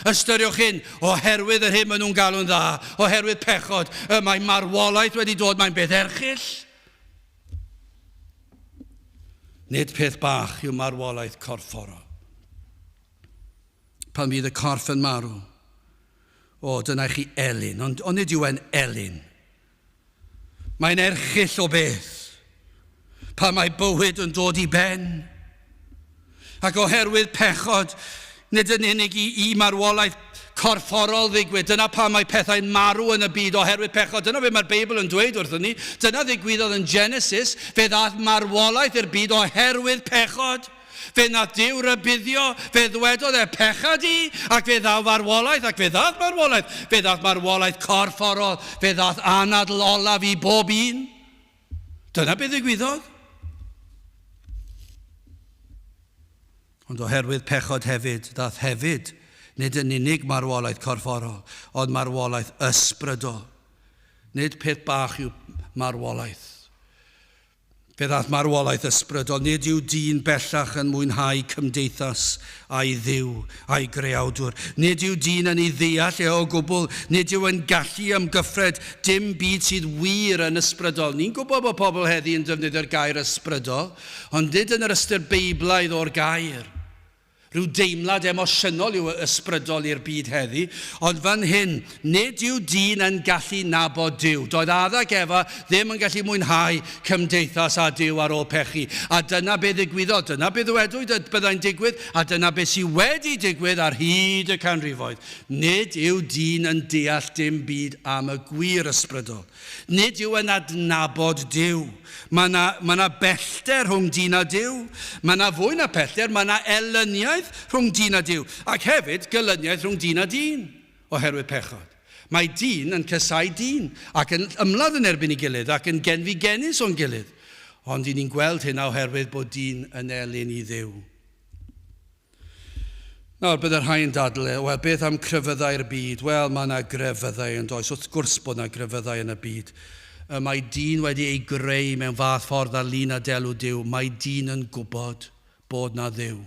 ystyriwch hyn, oherwydd yr hyn maen nhw'n galw'n dda, oherwydd pechod, y mae marwolaeth wedi dod, mae'n beth erchyll. Nid peth bach yw marwolaeth corfforol. Pan fydd y corff yn marw, o, dyna i chi elyn, ond, ond nid yw e'n elyn. Mae'n erchyll o beth. Pan mae bywyd yn dod i ben. Ac oherwydd pechod, nid yn unig i, i marwolaeth corfforol ddigwydd. Dyna pam mae pethau'n marw yn y byd oherwydd pechod. Dyna beth mae'r Beibl yn dweud wrthyn ni. Dyna ddigwyddodd yn Genesis. Fe ddaeth marwolaeth i'r byd oherwydd pechod. Fe wnaeth Duw rybuddio, fe ddwedodd e, pecha di, ac fe ddaw farwolaeth, ac fe ddaeth marwolaeth. Fe ddaeth marwolaeth corfforol, fe ddaeth anadl olaf i bob un. Dyna beth ddigwyddodd. Ond oherwydd pechod hefyd, ddaeth hefyd, nid yn unig marwolaeth corfforol, ond marwolaeth ysbrydol. Nid peth bach yw marwolaeth. Fe ddaeth marwolaeth ysbrydol. Nid yw dyn bellach yn mwynhau cymdeithas â'i Dduw, a'i Greawdwr. Nid yw dyn yn ei ddeall e o gwbl. Nid yw yn gallu ymgyffred dim byd sydd wir yn ysbrydol. Ni'n gwybod bod pobl heddi yn defnyddio'r gair ysbrydol, ond nid yn yr ystyr Beiblaidd o'r gair. Rhyw deimlad emosiynol yw ysbrydol i'r byd heddi, ond fan hyn, nid yw dyn yn gallu nabod Duw. Doedd Adda ac Efa ddim yn gallu mwynhau cymdeithas â Duw ar ôl pechu. A dyna be ddigwyddodd, dyna be ddywedwyd y byddai'n digwydd, a dyna be sydd wedi digwydd ar hyd y canrifoedd. Nid yw dyn yn deall dim byd am y gwir ysbrydol. Nid yw yn adnabod Duw. Mae yna, mae yna bellter rhwng dyn a Duw. Mae yna fwy na pellter, mae yna elyniaeth rhwng dyn a Duw. Ac hefyd, gelyniaeth rhwng dyn a dyn, oherwydd pechod. Mae dyn yn casau dyn, ac yn ymladd yn erbyn ei gilydd, ac yn genfigennus o'n gilydd. Ond i ni'n gweld hynna oherwydd bod dyn yn elyn i Dduw. Nawr, bydde rhai yn dadle, wel, beth am crefyddau'r byd? Wel, mae yna grefyddau yn does, wrth gwrs bod yna grefyddau yn y byd. Y mae dyn wedi ei greu mewn fath ffordd ar lun a delw Duw. Mae dyn yn gwybod bod na Dduw.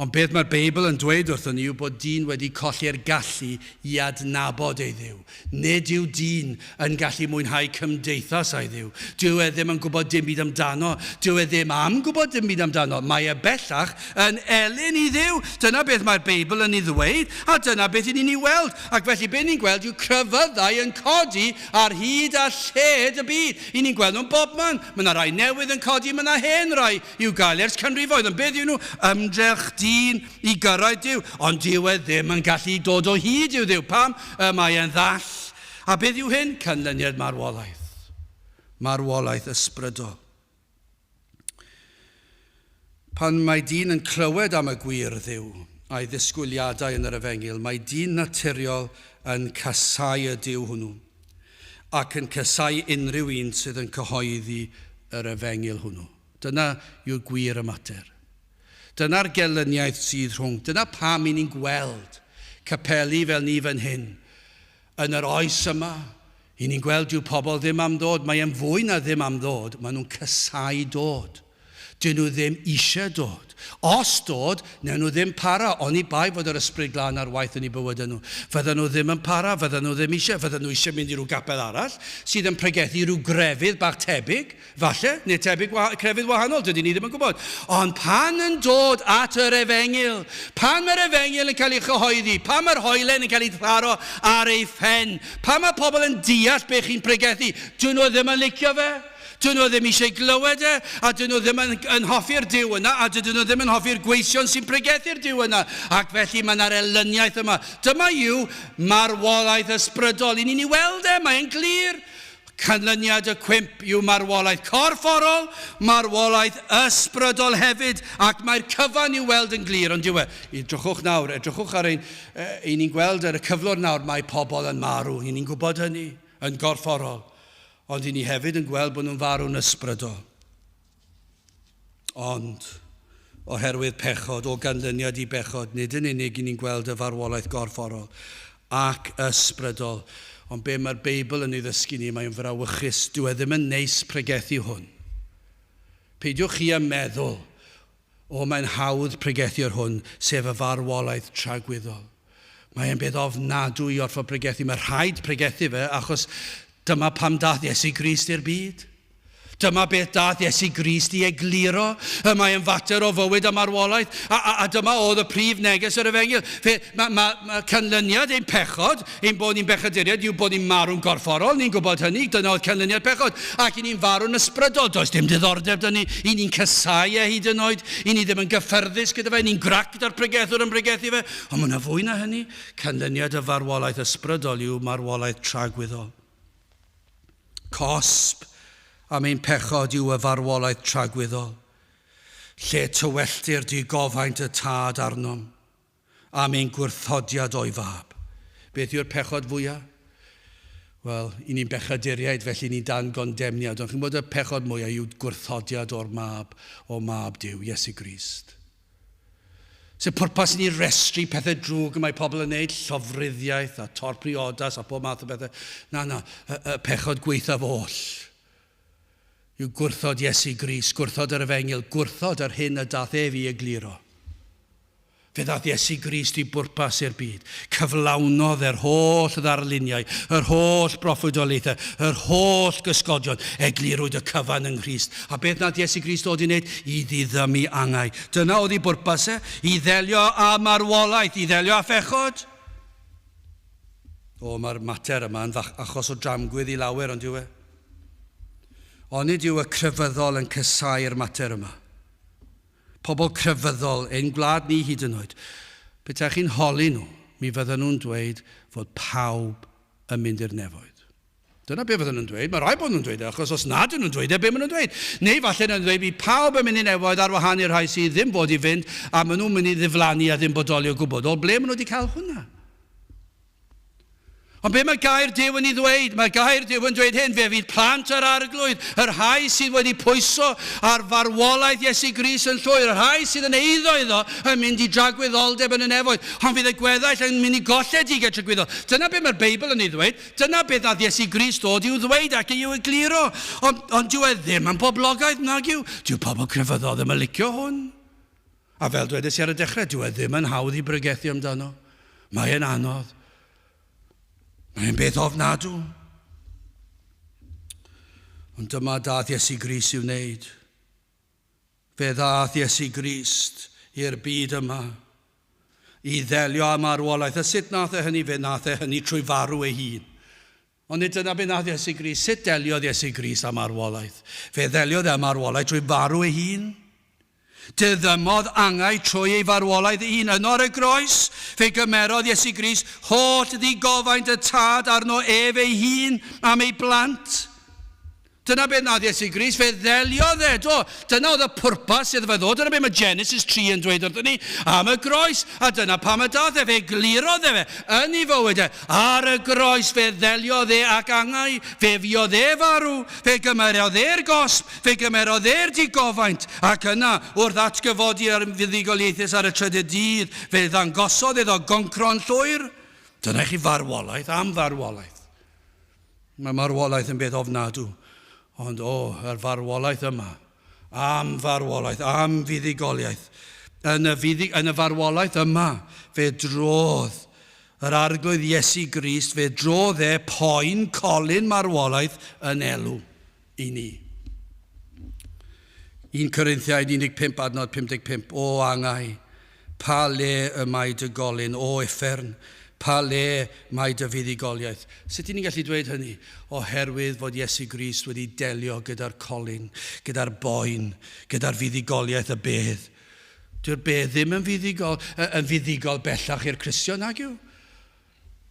Ond beth mae'r Beibl yn dweud wrthon ni yw bod dyn wedi colli'r gallu i adnabod ei Dduw. Nid yw dyn yn gallu mwynhau cymdeithas â'i Dduw. Dyw e ddim yn gwybod dim byd amdano. Dyw e ddim am gwybod dim byd amdano. Mae e bellach yn elyn i Dduw. Dyna beth mae'r Beibl yn ei ddweud, a dyna beth i ni'n ei weld. Ac felly be ni'n gweld yw crefyddau yn codi ar hyd a lled y byd. I ni'n gweld nhw'n bobman. Mae yna rai newydd yn codi, mae yna hen rai i'w gael ers canrifoedd. Ond beth yw nhw? Ymdrech dyn i gyrraedd Duw. Ond dyw e ddim yn gallu dod o hyd i'w Dduw. Pam? Y mae e'n ddall. A beth yw hyn? Canlyniad marwolaeth. Marwolaeth ysbrydol. Pan mae dyn yn clywed am y gwir Dduw a'i ddisgwyliadau yn yr Efengyl, mae dyn naturiol yn casau y Duw hwnnw, ac yn casau unrhyw un sydd yn cyhoeddi yr Efengyl hwnnw. Dyna yw'r gwir y mater. Dyna'r gelyniaeth sydd rhwng. Dyna pam i ni'n gweld capeli fel ni fan hyn yn yr oes yma. I ni'n gweld dyw pobl ddim am ddod. Mae e'n fwy na ddim am ddod. Maen nhw'n casau dod. Dyn nhw ddim eisiau dod. Os dod, wnawn nhw ddim para, oni bai fod yr Ysbryd Glân ar waith yn eu bywydau nhw. Fyddan nhw ddim yn para, fyddan nhw ddim eisiau, fyddan nhw eisiau mynd i rhyw gapel arall sydd yn pregethu rhyw grefydd bach tebyg. Falle, neu tebyg crefydd wahanol, dydyn ni ddim yn gwybod. Ond pan yn dod at yr efengyl, pan mae'r efengyl yn cael ei chyhoeddi, pan mae'r hoelen yn cael ei tharo ar ei phen, pan mae pobl yn deall be chi'n pregethu, dyn nhw ddim yn licio fe. Dyn nhw ddim eisiau glywed e, a dyn nhw ddim yn, yn hoffi'r Duw yna, a dydyn nhw ddim yn hoffi'r gweision sy'n pregethu'r Duw yna. Ac felly mae yna'r elyniaeth yma. Dyma yw marwolaeth ysbrydol. I ni'n ei weld e, mae'n glir. Canlyniad y cwymp yw marwolaeth corfforol, marwolaeth ysbrydol hefyd, ac mae'r cyfan i'w weld yn glir, ond dyw e. Edrychwch nawr, edrychwch ar ein, e, ni'n gweld ar y cyflwr nawr, mae pobl yn marw, i ni'n gwybod hynny, yn gorfforol, ond i ni hefyd yn gweld bod nhw'n farw'n ysbrydol. Ond, oherwydd pechod, o ganlyniad i bechod, nid yn unig i ni'n gweld y farwolaeth gorfforol, ac ysbrydol. Ond be mae'r Beibl yn ei ddysgu ni, mae'n frawychus. Dyw e ddim yn neis pregethu hwn. Peidiwch chi â meddwl, o, mae'n hawdd pregethu ar hwn, sef y farwolaeth tragwyddol. Mae'n beth ofnadwy i orfod pregethu. Mae rhaid pregethu fe, achos dyma pam dath Iesu Grist i'r byd. Dyma beth dath Iesu Grist i egluro. Y mae yn fater o fywyd a marwolaeth. A, a, a dyma oedd y prif neges yr efengyl. Fe, mae, mae, mae canlyniad ein pechod, ein bod ni'n bechaduriaid, yw bod ni'n marw'n gorfforol, ni'n gwybod hynny, dyna oedd canlyniad pechod. Ac i ni'n farw'n ysbrydol, does dim diddordeb 'da ni, i ni'n casau e hyd yn oed, i ni ddim yn gyffyrddus gyda fe, ni'n grac gyda'r pregethwr yn pregethu fe. Ond mae yna fwy na hynny. Canlyniad y farwolaeth ysbrydol yw marwolaeth tragwyddol. Cosb am ein pechod yw y farwolaeth tragwyddol, lle tywelltir digofaint y Tad arnom am ein gwrthodiad o'i Fab. Beth yw'r pechod fwyaf? Wel, i ni'n bechaduriaid, felly ni'n dan gondemniad, ond chi'n gwybod y pechod mwyaf yw gwrthodiad o'r Mab, o Mab Duw, Iesu Grist. Sef pwrpas i ni restru pethau drwg y mae pobl yn wneud, llofruddiaeth a torpriodas a pob math o bethau. Na, na, y, y pechod gwaethaf oll yw gwrthod Iesu Grist, gwrthod yr efengyl, gwrthod yr hyn y dath ef i egluro. Fe ddaeth Iesu Grist i bwrpas i'r byd. Cyflawnodd e'r holl ddarluniau, yr holl broffwydoliaethau, yr holl gysgodion. Eglurwyd y cyfan yng Nghrist. A beth nath Iesu Grist ddod i wneud? I ddiddymu angau. Dyna oedd ei bwrpas e, i ddelio â marwolaeth, i ddelio â phechod. O, mae'r mater yma yn achos o dramgwydd i lawer, ond yw e? Onid yw y crefyddol yn casáu'r mater yma? Pobl crefyddol, ein gwlad ni hyd yn oed. Petaech chi'n holi nhw, mi fydden nhw'n dweud fod pawb yn mynd i'r nefoedd. Dyna be fydden nhw'n dweud. Mae rhaid bod nhw'n dweud e, achos os nad ydyn nhw'n dweud e, be maen nhw'n dweud? Neu falle nhw'n dweud bydd pawb yn mynd i nefoedd ar wahân i'r rhai sydd ddim fod i fynd, a maen nhw'n mynd i ddiflannu a ddim bodoli o gwbl. O ble maen nhw wedi cael hwnna? Ond be mae gair Duw yn ei ddweud? Mae gair Duw yn dweud hyn, fe fydd plant yr Arglwydd, y rhai sydd wedi pwyso ar farwolaeth Iesu Grist yn llwyr, y rhai sydd yn eiddo iddo, yn mynd i dragwyddoldeb yn y nefoedd. Ond fydd y gweddaill yn mynd i golledigaeth tragwyddol. Dyna be mae'r Beibl yn ei ddweud. Dyna beth nath Iesu Grist ddod i'w ddweud ac i'w egluro. Ond, ond dyw e ddim yn boblogaidd, nag yw? Dyw pobl crefyddol ddim yn licio hwn. A fel dwedes i ar y dechrau, dyw e ddim yn hawdd i bregethu amdano. Mae e'n anodd. Mae e'n beth ofnadw. Ond dyma dath Iesu Grist i'w wneud. Fe ddath Iesu Grist i'r byd yma i ddelio â marwolaeth. A sut nath e hynny? Fe nath e hynny trwy farw ei hun. Ond nid dyna be nath Iesu Grist. Sut deliodd Iesu Grist â marwolaeth? Fe ddeliodd e â marwolaeth trwy farw ei hun. Diddymodd angau trwy ei farwolaeth ei hun. Yno ar y groes, fe gymerodd Iesu Grist holl ddigofaint y Tad arno ef ei hun am ei blant. Dyna beth wnaeth Iesu Grist, fe ddeliodd e, do. Dyna oedd y pwrpas iddo fe ddod, dyna beth mae Genesis 3 yn dweud wrthyn ni am y groes, a dyna pam y dath e, fe glurodd e fe yn ei fywyd e. Ar y groes fe ddeliodd e ac angau, fe fuodd e farw, fe gymerodd e'r gosb, fe gymerodd e'r digofaint, ac yna, wrth atgyfodi ar fuddugoliaethus ar y trydydd dydd, fe ddangosodd iddo goncro'n llwyr. Dyna i chi farwolaeth am farwolaeth. Mae marwolaeth yn beth ofnadw, ond o, yr farwolaeth yma, am farwolaeth, am fuddugoliaeth. Yn y, fuddug, yn y farwolaeth yma, fe drodd yr Arglwydd Iesu Grist, fe drodd e poen colyn marwolaeth yn elw i ni. 1 Corinthiaid 15 adnod 55, O angau, pa le y mae dy golyn, o uffern, pa le mae dy fuddugoliaeth? Sut y'n ni'n gallu dweud hynny? Oherwydd fod Iesu Grist wedi delio gyda'r colyn, gyda'r boen, gyda'r fuddugoliaeth y bedd. Dyw'r bedd ddim yn fuddugol, yn fuddugol bellach i'r Cristion, nag yw?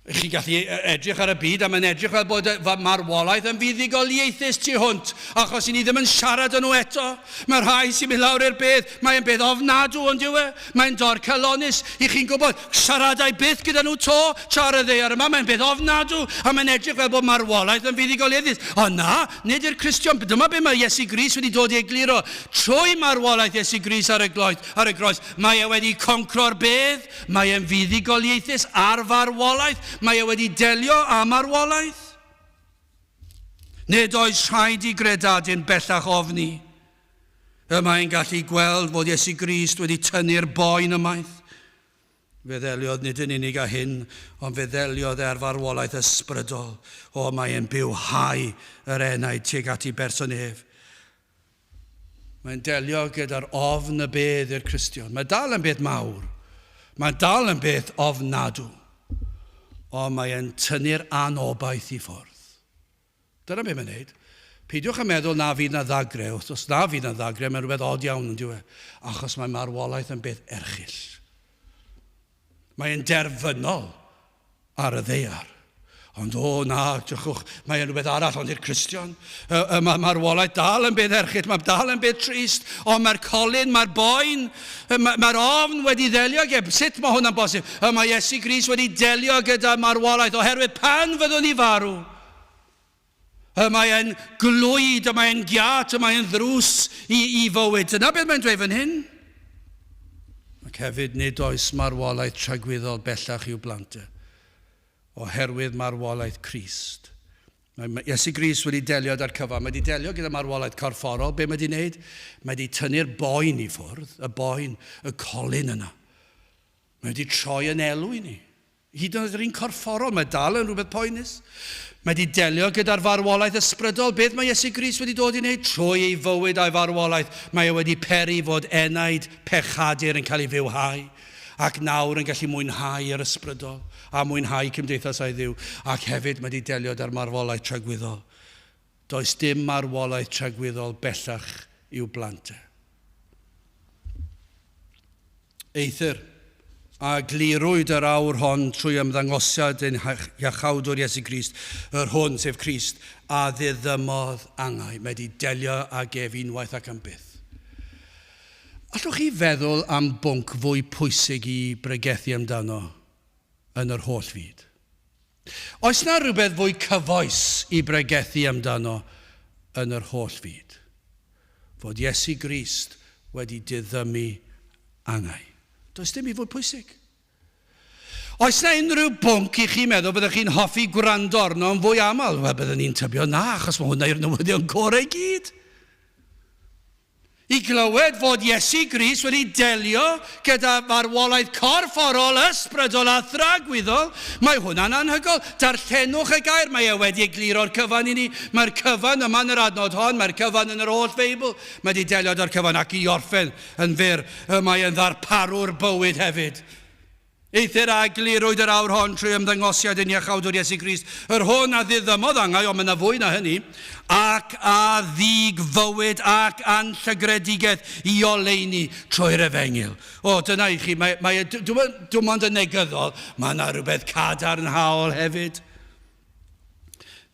Chi'n gallu edrych ar y byd a mae'n edrych fel bod marwolaeth yn fuddugoliaethus tu hwnt, achos i ni ddim yn siarad â nhw eto. Mae rhai sy'n mynd lawr i'r bedd, mae'n beth ofnadw, ond yw e? Mae'n dorcalonnus. I chi'n gwybod, siaradai byth gyda nhw to, tra ar y ddaear yma, mae'n beth ofnadw, a mae'n edrych fel bod marwolaeth yn fuddugoliaethus. Ond na, nid i'r Cristion. Dyma be mae Iesu Grist wedi dod i egluro. Trwy marwolaeth Iesu Grist ar y, ar y groes, mae e wedi concro'r bedd. Mae e'n fuddugoliaethus ar farwolaeth. Mae e wedi delio â marwolaeth. Nid oes rhaid i gredadun bellach ofni. Y mae'n gallu gweld fod Iesu Grist wedi tynnu'r boen ymaith. Fe ddeliodd nid yn unig â hyn, ond fe ddeliodd e â'r farwolaeth ysbrydol. O, mae e'n bywhau yr enaid tuag at ei berson ef. Mae'n delio gyda'r ofn y bedd i'r Cristion. Mae dal yn beth mawr. Mae dal yn beth ofnadw. Ond mae e'n tynnu'r anobaith i ffwrdd. Dyna beth mae'n neud. Peidiwch â meddwl na fydd na ddagre. Os na fydd na ddagre, mae'n rhywbeth od iawn yn diwe. Achos mae marwolaeth yn beth erchyll. Mae'n derfynol ar y ddaear. Ond o na, drychwch, mae yn rhywbeth arall ond i'r Cristion. Mae marwolaeth dal yn beth erchyll, mae dal yn beth trist, ond mae'r colyn, mae'r boen, mae'r mae ofn wedi ddelio ag e. Sut mae hwnna'n bosib? Mae Iesu Grist wedi delio gyda marwolaeth oherwydd pan fyddwn ni farw, Y mae e'n glwyd, y mae e'n giât, y mae e'n ddrws i, i fywyd. Dyna beth mae'n dweud fan hyn. Ac hefyd nid oes marwolaeth tragwyddol bellach i'w blant e, oherwydd marwolaeth Crist. Mae Iesu Grist wedi delio â'r cyfan. Mae wedi delio gyda marwolaeth corfforol. Be mae wedi wneud? Mae wedi tynnu'r boen i ffwrdd, y boen, y colyn yna. Mae wedi troi yn elw i ni. Hyd yn oed yr un corfforol, mae dal yn rhywbeth poenus. Mae wedi delio gyda'r farwolaeth ysbrydol. Beth mae Iesu Grist wedi dod i wneud? Trwy ei fywyd a'i farwolaeth, mae e wedi peri fod enaid pechadur yn cael ei fywhau ac nawr yn gallu mwynhau yr ysbrydol a mwynhau cymdeithas â'i Dduw. Ac hefyd mae wedi delio â'r marwolaeth tragwyddol. Does dim marwolaeth tragwyddol bellach i'w blant e. Eithr, a glirwyd yr awr hon trwy ymddangosiad ein Hiachawdwr Iesu Grist, yr hwn, sef Crist, a ddiddymodd angau. Mae wedi delio ag ef unwaith ac am byth. Allwch chi feddwl am bwnc fwy pwysig i bregethu amdano yn yr holl fyd? Oes na rhywbeth fwy cyfoes i bregethu amdano yn yr holl fyd? Fod Iesu Grist wedi diddymu angau. Does dim i fwy pwysig. Oes na unrhyw bwnc i chi meddwl byddech chi'n hoffi gwrando arno yn fwy aml? Wel, byddwn ni'n tybio na, achos mae hwnna yw'r newyddion gorau i gyd. I glywed fod Iesu Grist wedi delio gyda marwolaeth corfforol, ysbrydol a thragwyddol, mae hwnna'n anhygoel. Darllenwch y gair, mae e wedi egluro'r cyfan i ni. Mae'r cyfan yma yn yr adnod hon, mae'r cyfan yn yr holl Feibl. Mae wedi delio â'r cyfan ac i orffen yn fyr, y mae e'n ddarparwr bywyd hefyd. Eithr a eglurwyd yr awr hon trwy ymddangosiad ein Iachawdwr Iesu Grist, yr hwn a ddiddymodd angau, ond mae yna fwy na hynny, ac a ddug fywyd ac anllygredigaeth i oleuni trwy'r efengyl. O, dyna i chi, mae, mae, dim ond yn negyddol, mae yna rhywbeth cadarnhaol hefyd.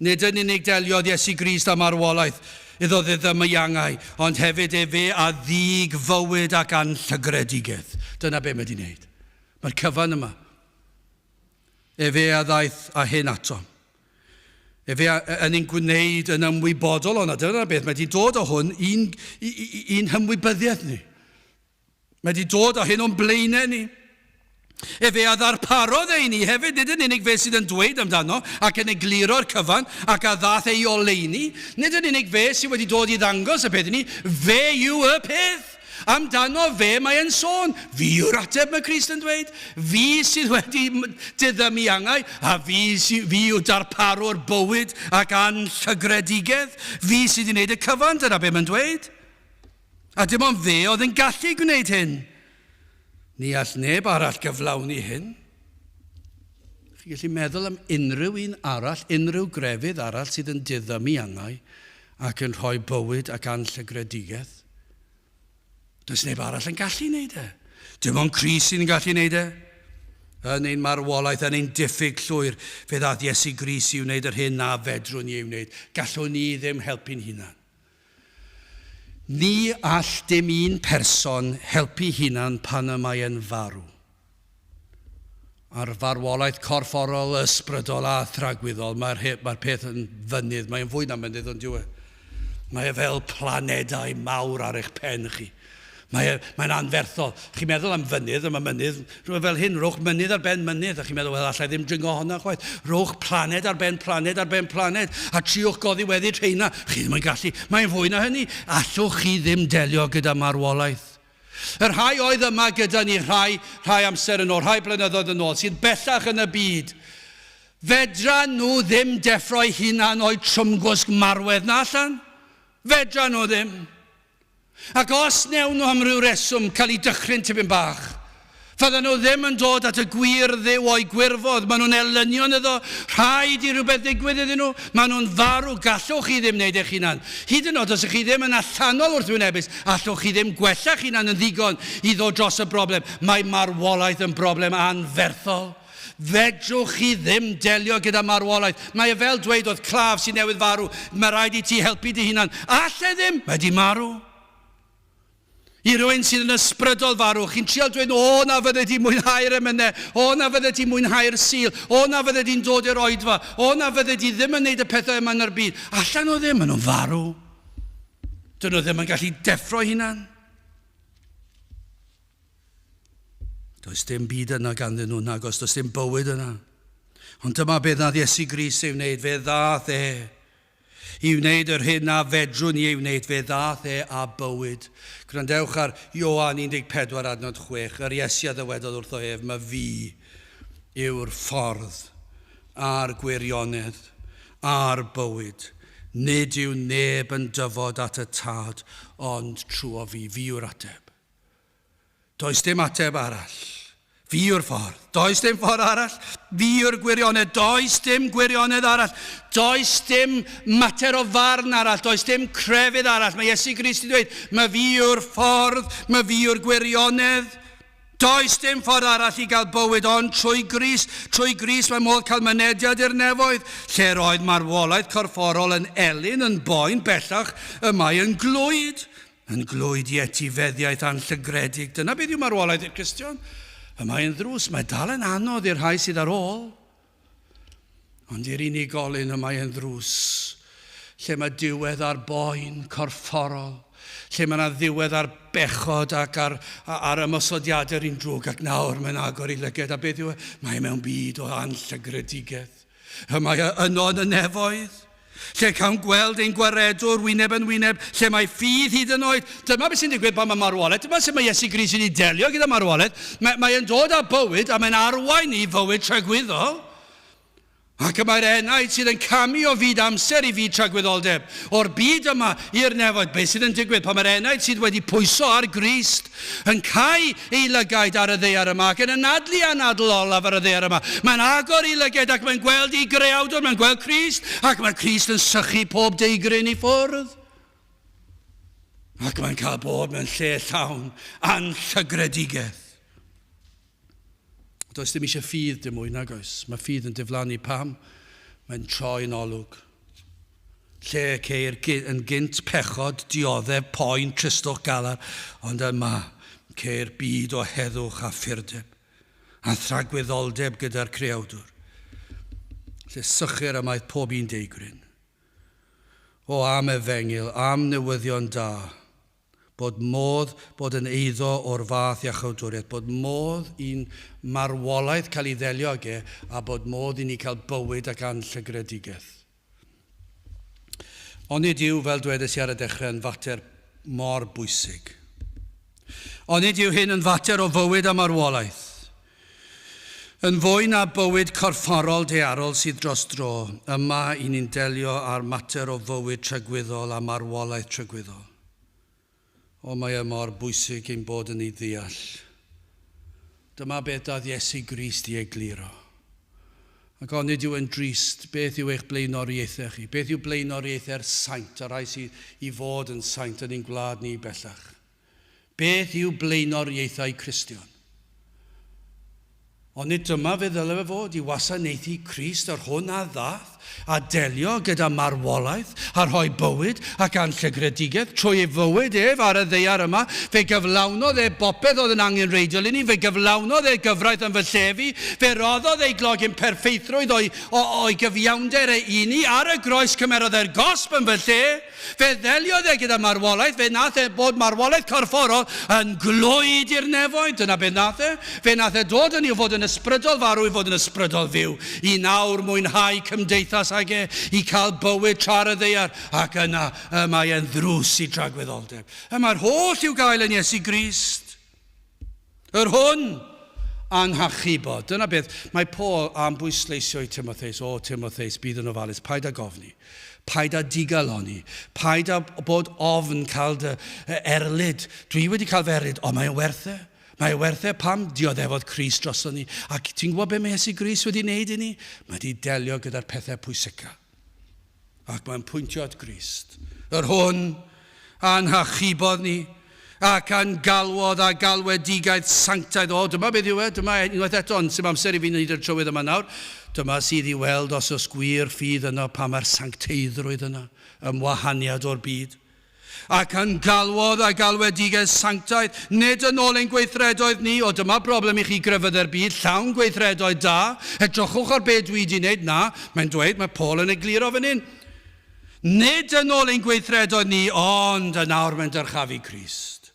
Nid yn unig deliodd Iesu Grist â marwolaeth iddo ddiddymu angau, ond hefyd efe a ddug fywyd ac anllygredigaeth. Dyna be mae wedi wneud. Mae'r cyfan yma. Efe a ddaeth â hyn atom. Efe a, yn ein gwneud yn ymwybodol o'na. Dyna beth, mae wedi dod o hwn i'n, i'n hymwybyddiaeth ni. Mae wedi dod â hyn o'n blaenau ni. Efe a ddarparodd e i ni hefyd, nid yn unig fe sydd yn dweud amdano ac yn egluro'r cyfan ac a ddaeth ei oleuni, nid yn unig fe sydd wedi dod i ddangos y peth i ni, fe yw y peth. Amdano fe mae e'n sôn. Fi yw'r ateb, mae Crist yn dweud. Fi sydd wedi diddymu angau, a fi, sy, fi yw darparwr bywyd ac anllygredigaeth. Fi sydd wedi gwneud y cyfan, dyna be mae'n dweud. A dim ond fe oedd yn gallu gwneud hyn. Ni all neb arall gyflawni hyn. Chi'n gallu meddwl am unrhyw un arall, unrhyw grefydd arall sydd yn diddymu angau ac yn rhoi bywyd ac anllygredigaeth? Does neb arall yn gallu wneud e. Dim ond Crist sy'n gallu wneud e. Yn ein marwolaeth, yn ein diffyg llwyr, fe ddaeth Iesu Grist i wneud yr hyn na fedrwn ni ei wneud. Gallwn ni ddim helpu'n hunan. Ni all dim un person helpu hunan pan y mae e'n farw. A'r farwolaeth corfforol, ysbrydol a thragwyddol, mae'r mae peth yn fynydd, mae'n fwy na mynydd ond yw e. Mae e fel planedau mawr ar eich pen chi. Mae, mae'n anferthol. Chi'n meddwl am fynydd, a mae mynydd, rhywbeth fel hyn, rhowch mynydd ar ben mynydd, a chi'n meddwl, wel, allai ddim dringo honna chwaith. Rhowch planed ar ben planed ar ben planed, a triwch goddiweddyd rheina. Chi ddim yn gallu. Mae'n fwy na hynny. Allwch chi ddim delio gyda marwolaeth. Y rhai oedd yma gyda ni rhai, rhai amser yn ôl, rhai blynyddoedd yn ôl, sydd bellach yn y byd, fedra nhw ddim deffro'u hunan o'u trwmgwsg marwedd na allan? Fedra nhw ddim. Ac os wnewn nhw am ryw reswm cael eu dychryn tipyn bach, fyddan nhw ddim yn dod at y gwir Dduw o'u gwirfodd, maen nhw'n elynion iddo, rhaid i rywbeth ddigwydd iddyn nhw, maen nhw'n farw, gallwch chi ddim wneud eich hunan. Hyd yn oed os ych chi ddim yn allanol wrthwynebus, allwch chi ddim gwella'ch hunan yn ddigon i ddod dros y broblem. Mae marwolaeth yn broblem anferthol. Fedrwch chi ddim delio gyda marwolaeth. Mae e fel dweud wrth claf sydd newydd farw, mae rhaid i ti helpu dy hunan. All e ddim, mae di marw. I rywun sydd yn ysbrydol farw, chi'n trial dweud, o na fydde di mwynhau'r emynau, o na fydde di mwynhau'r Sul, o na fydde di'n dod i'r oedfa, o na fydde di ddim yn neud y pethau yma yn yr byd. Allan nhw ddim, maen nhw'n farw. Dyn nhw ddim yn gallu deffro hunan. Does dim byd yna ganddyn nhw, nagos, does dim bywyd yna. Ond dyma beth nath Iesu Grist ei wneud, fe ddath e i wneud yr hyn na fedrwn ni ei wneud, fe ddath e â bywyd. Gwrandewch ar Ioan 14 adnod 6, yr Iesu a ddywedodd wrtho ef, mae fi yw'r ffordd a'r gwirionedd a'r bywyd. Nid yw neb yn dyfod at y Tad ond trwy fi. Fi yw'r ateb. Does dim ateb arall. Fi yw'r ffordd. Does dim ffordd arall. Fi yw'r gwirionedd. Does dim gwirionedd arall. Does dim mater o farn arall. Does dim crefydd arall. Mae Iesu Grist yn dweud, mae fi yw'r ffordd, mae fi yw'r gwirionedd. Does dim ffordd arall i gael bywyd ond trwy Grist. Trwy Grist mae modd cael mynediad i'r nefoedd. Lle'r oedd marwolaeth corfforol yn elyn, yn boen, bellach y mae yn glwyd. Yn glwyd i etifeddiaeth anllygredig. Dyna beth yw marwolaeth i'r Cristion. Y mae yn ddrws, mae dal yn anodd i'r rhai sydd ar ôl. Ond i'r unigolyn y mae yn ddrws, lle mae diwedd ar boen corfforol, lle mae yna ddiwedd ar bechod ac ar, ar ymosodiadau'r un drwg, ac nawr mae'n agor ei lyged, a beth yw e? Mae e mewn byd o anllygredigaeth. Y mae e yno yn y nefoedd. Lle cawn gweld ein Gwaredwr wyneb yn wyneb, lle mae ffydd hyd yn oed. Dyma beth sy'n digwydd pan mae marwolaeth. Dyma sut mae Iesu Grist wedi delio gyda marwolaeth. Mae, mae e'n dod â bywyd a mae'n arwain i fywyd tragwyddol. Ac y mae'r enaid sydd yn camu o fyd amser i fyd tragwyddoldeb, o'r byd yma i'r nefoedd. Beth sydd yn digwydd pan mae'r enaid sydd wedi pwyso ar Grist yn cau ei lygaid ar y ddaear yma ac yn anadlu anadl olaf ar y ddaear yma. Mae'n agor ei lygaid ac mae'n gweld ei greawdwr, mae'n gweld Crist, ac mae Crist yn sychu pob deigryn i ffwrdd. Ac mae'n cael bod mewn lle llawn anllygredigaeth. Does dim eisiau ffydd dim mwy, nag oes. Mae ffydd yn diflannu. Pam? Mae'n troi'n olwg. Lle ceir yn gynt pechod, dioddef, poen, tristwch, galar, ond yma ceir byd o heddwch a phurdeb, a thragwyddoldeb gyda'r Creawdwr, lle sychir ymaith pob un deigryn. O, am efengyl, am newyddion da, bod modd bod yn eiddo o'r fath iachawdwriaeth, bod modd i'n marwolaeth cael ei ddelio ag e, a bod modd i ni cael bywyd ac anllygredigaeth. Onid yw, fel dwedais i ar y dechrau, yn fater mor bwysig? Onid yw hyn yn fater o fywyd a marwolaeth? Yn fwy na bywyd corfforol daearol sydd dros dro, yma i ni'n delio â'r mater o fywyd tragwyddol a marwolaeth tragwyddol. O, mae e mor bwysig ein bod yn ei ddeall. Dyma beth daeth Iesu Grist i egluro. Ac onid yw e'n drist, beth yw eich blaenoriaethau chi? Beth yw blaenoriaethau'r saint, y rhai sydd i fod yn saint yn ein gwlad ni bellach? Beth yw blaenoriaethau Cristion? Onid dyma fe ddyle fe fod, i wasanaethu Crist, yr hwn a ddaeth? a delio gyda marwolaeth a rhoi bywyd ac anllygredigaeth trwy ei fywyd ef ar y ddaear yma. Fe gyflawnodd e bopeth oedd yn angenrheidiol i ni. Fe gyflawnodd e gyfraith yn fy lle fi. Fe roddodd ei glogyn perffeithrwydd o'i, o'i gyfiawnder e i ni. Ar y groes cymerodd e'r gosb yn fy lle. Fe ddeliodd e gyda marwolaeth, fe nath e bod marwolaeth corfforol yn glwyd i'r nefoedd. Dyna beth nath e. Fe nath e dod yn i fod yn ysbrydol farw i fod yn ysbrydol fyw, i nawr mwynhau cymdeithas ag e, i cael bywyd tra ar y ddaear, ac yna y mae e'n ddrws i dragwyddoldeb. Y mae'r holl i'w gael yn Iesu Grist. Yr hwn a'n hachubodd. Dyna beth mae Paul am bwysleisio i Timotheus. O, Timotheus, bydd yn ofalus, paid â gofni. Paid â digalonni. Paid â bod ofn cael dy erlid. Dwi wedi cael fy erlid, ond mae'n werth e. Mae e werth e pam dioddefodd Crist droson ni. Ac ti'n gwybod beth mae Iesu Grist wedi wneud i ni? Mae wedi delio gyda'r pethau pwysica. Ac mae'n pwyntio at Grist, yr hwn a'n hachubodd ni, ac a'n galwodd â galwedigaeth sanctaidd. O, dyma beth yw e, dyma unwaith eto, ond sy'n amser i fi wneud yr trywydd yma nawr. Dyma sydd i weld os oes gwir ffydd yno, pa mae'r sancteiddrwydd yna, ymwahaniad o'r byd. Ac yn galwodd a galwedigaeth sanctaidd, nid yn ôl ein gweithredoedd ni, o dyma broblem i chi grefyddau'r byd, llawn gweithredoedd da, edrychwch ar be dwi di wneud, na, mae'n dweud, mae Paul yn egluro fan hyn, nid yn ôl ein gweithredoedd ni, ond yn awr mae'n dyrchafu Crist.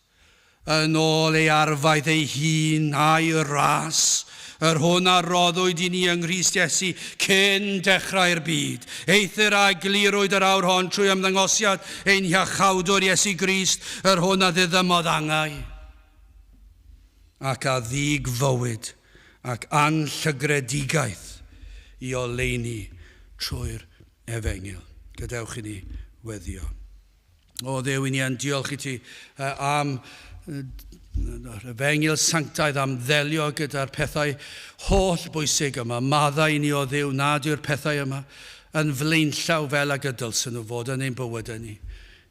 Yn ôl ei arfaeth ei hun a'i ras, yr hwn a roddwyd i ni yng Nghrist Iesu cyn dechrau'r byd. Eithr a eglurwyd yr awr hon trwy ymddangosiad ein Hiachawdwr Iesu Grist, yr hwn a ddiddymodd angau, ac a ddug fywyd ac anllygredigaeth i oleuni trwy'r Efengyl. Gadewch i ni weddïo. O Dduw, i ni yn diolch i ti am yr efengyl sanctaidd, am ddelio gyda'r pethau holl bwysig yma. Maddau i ni o Dduw nad yw'r pethau yma yn flaenllaw fel ag y dylsyn nhw fod yn ein bywydau ni.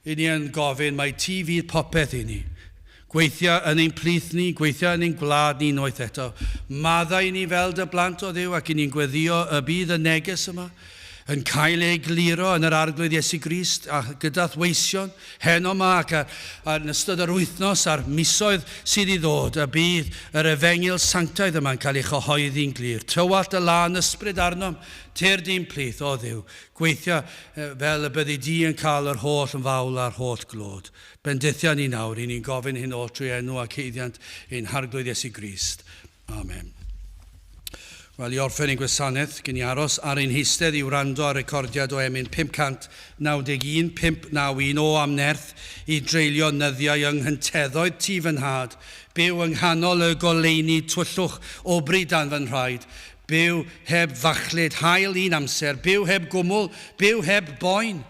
I ni yn gofyn mai ti fydd popeth i ni. Gweithio yn ein plith ni, gweithio yn ein gwlad ni unwaith eto. Maddau i ni fel dy blant o Dduw ac i ni'n gweddio y bydd y neges yma yn cael ei egluro yn yr Arglwydd Iesu Grist a gyda'th weision heno yma ac yn ystod yr wythnos a'r misoedd sydd i ddod, y bydd yr efengyl sanctaidd yma'n cael ei chyhoeddi'n glir. Tywallt y lân ysbryd arnom, tyrd i'n plith, o Dduw, gweithio fel y byddi di yn cael yr holl fawl a'r holl glod. Bendithia ni nawr, i ni'n gofyn hyn oll trwy enw ac haeddiant ein Harglwydd Iesu Grist. Amen. Wel, i orffen ein gwasanaeth, gyn i aros ar ein heistedd i wrando ar recordiad o emyn 591, 591 o am nerth i dreulio nyddiau yng nghynteddoedd tŷ fy nhad, byw yng nghanol y goleuni tywyllwch o bryd dan fy nhraed, byw heb fachlud haul un amser, byw heb gwmwl, byw heb boen,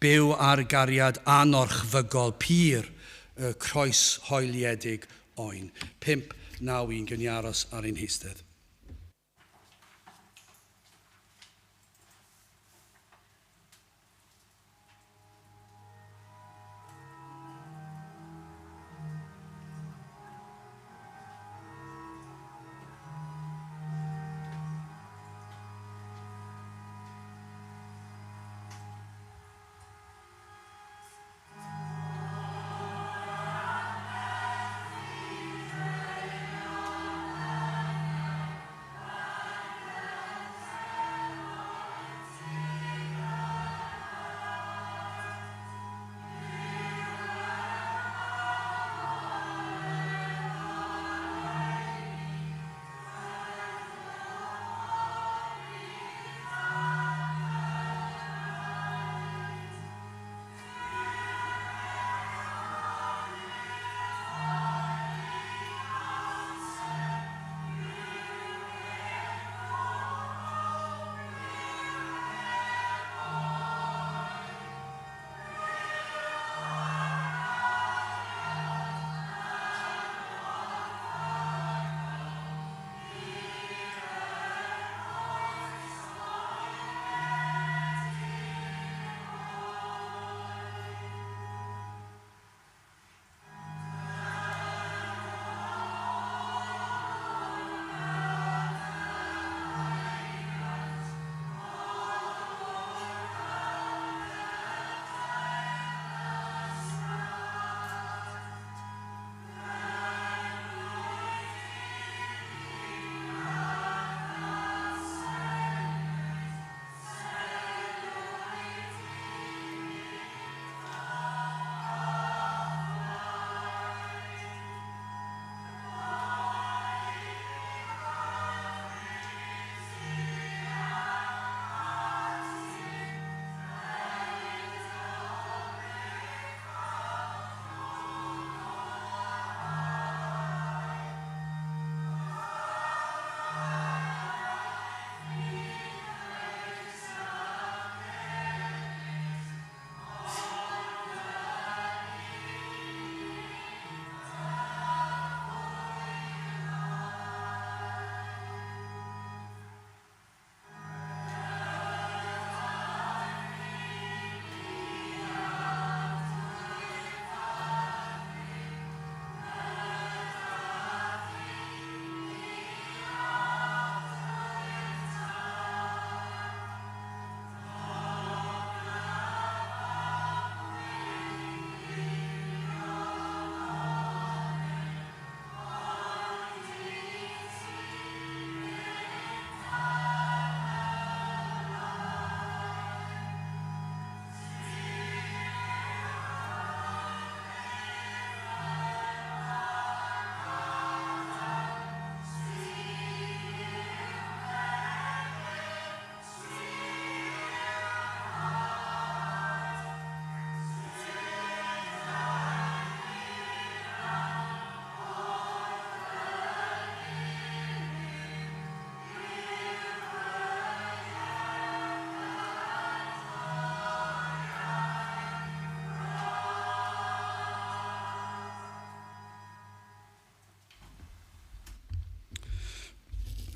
byw ar gariad anorchfygol pur y croes hoeliedig oen. 591, gyn i aros ar ein heistedd.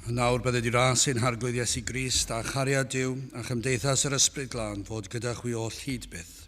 A nawr bydded i ras ein Harglwydd Iesu Grist a chariad Duw a chymdeithas yr Ysbryd Glân fod gyda chwi oll hyd byth.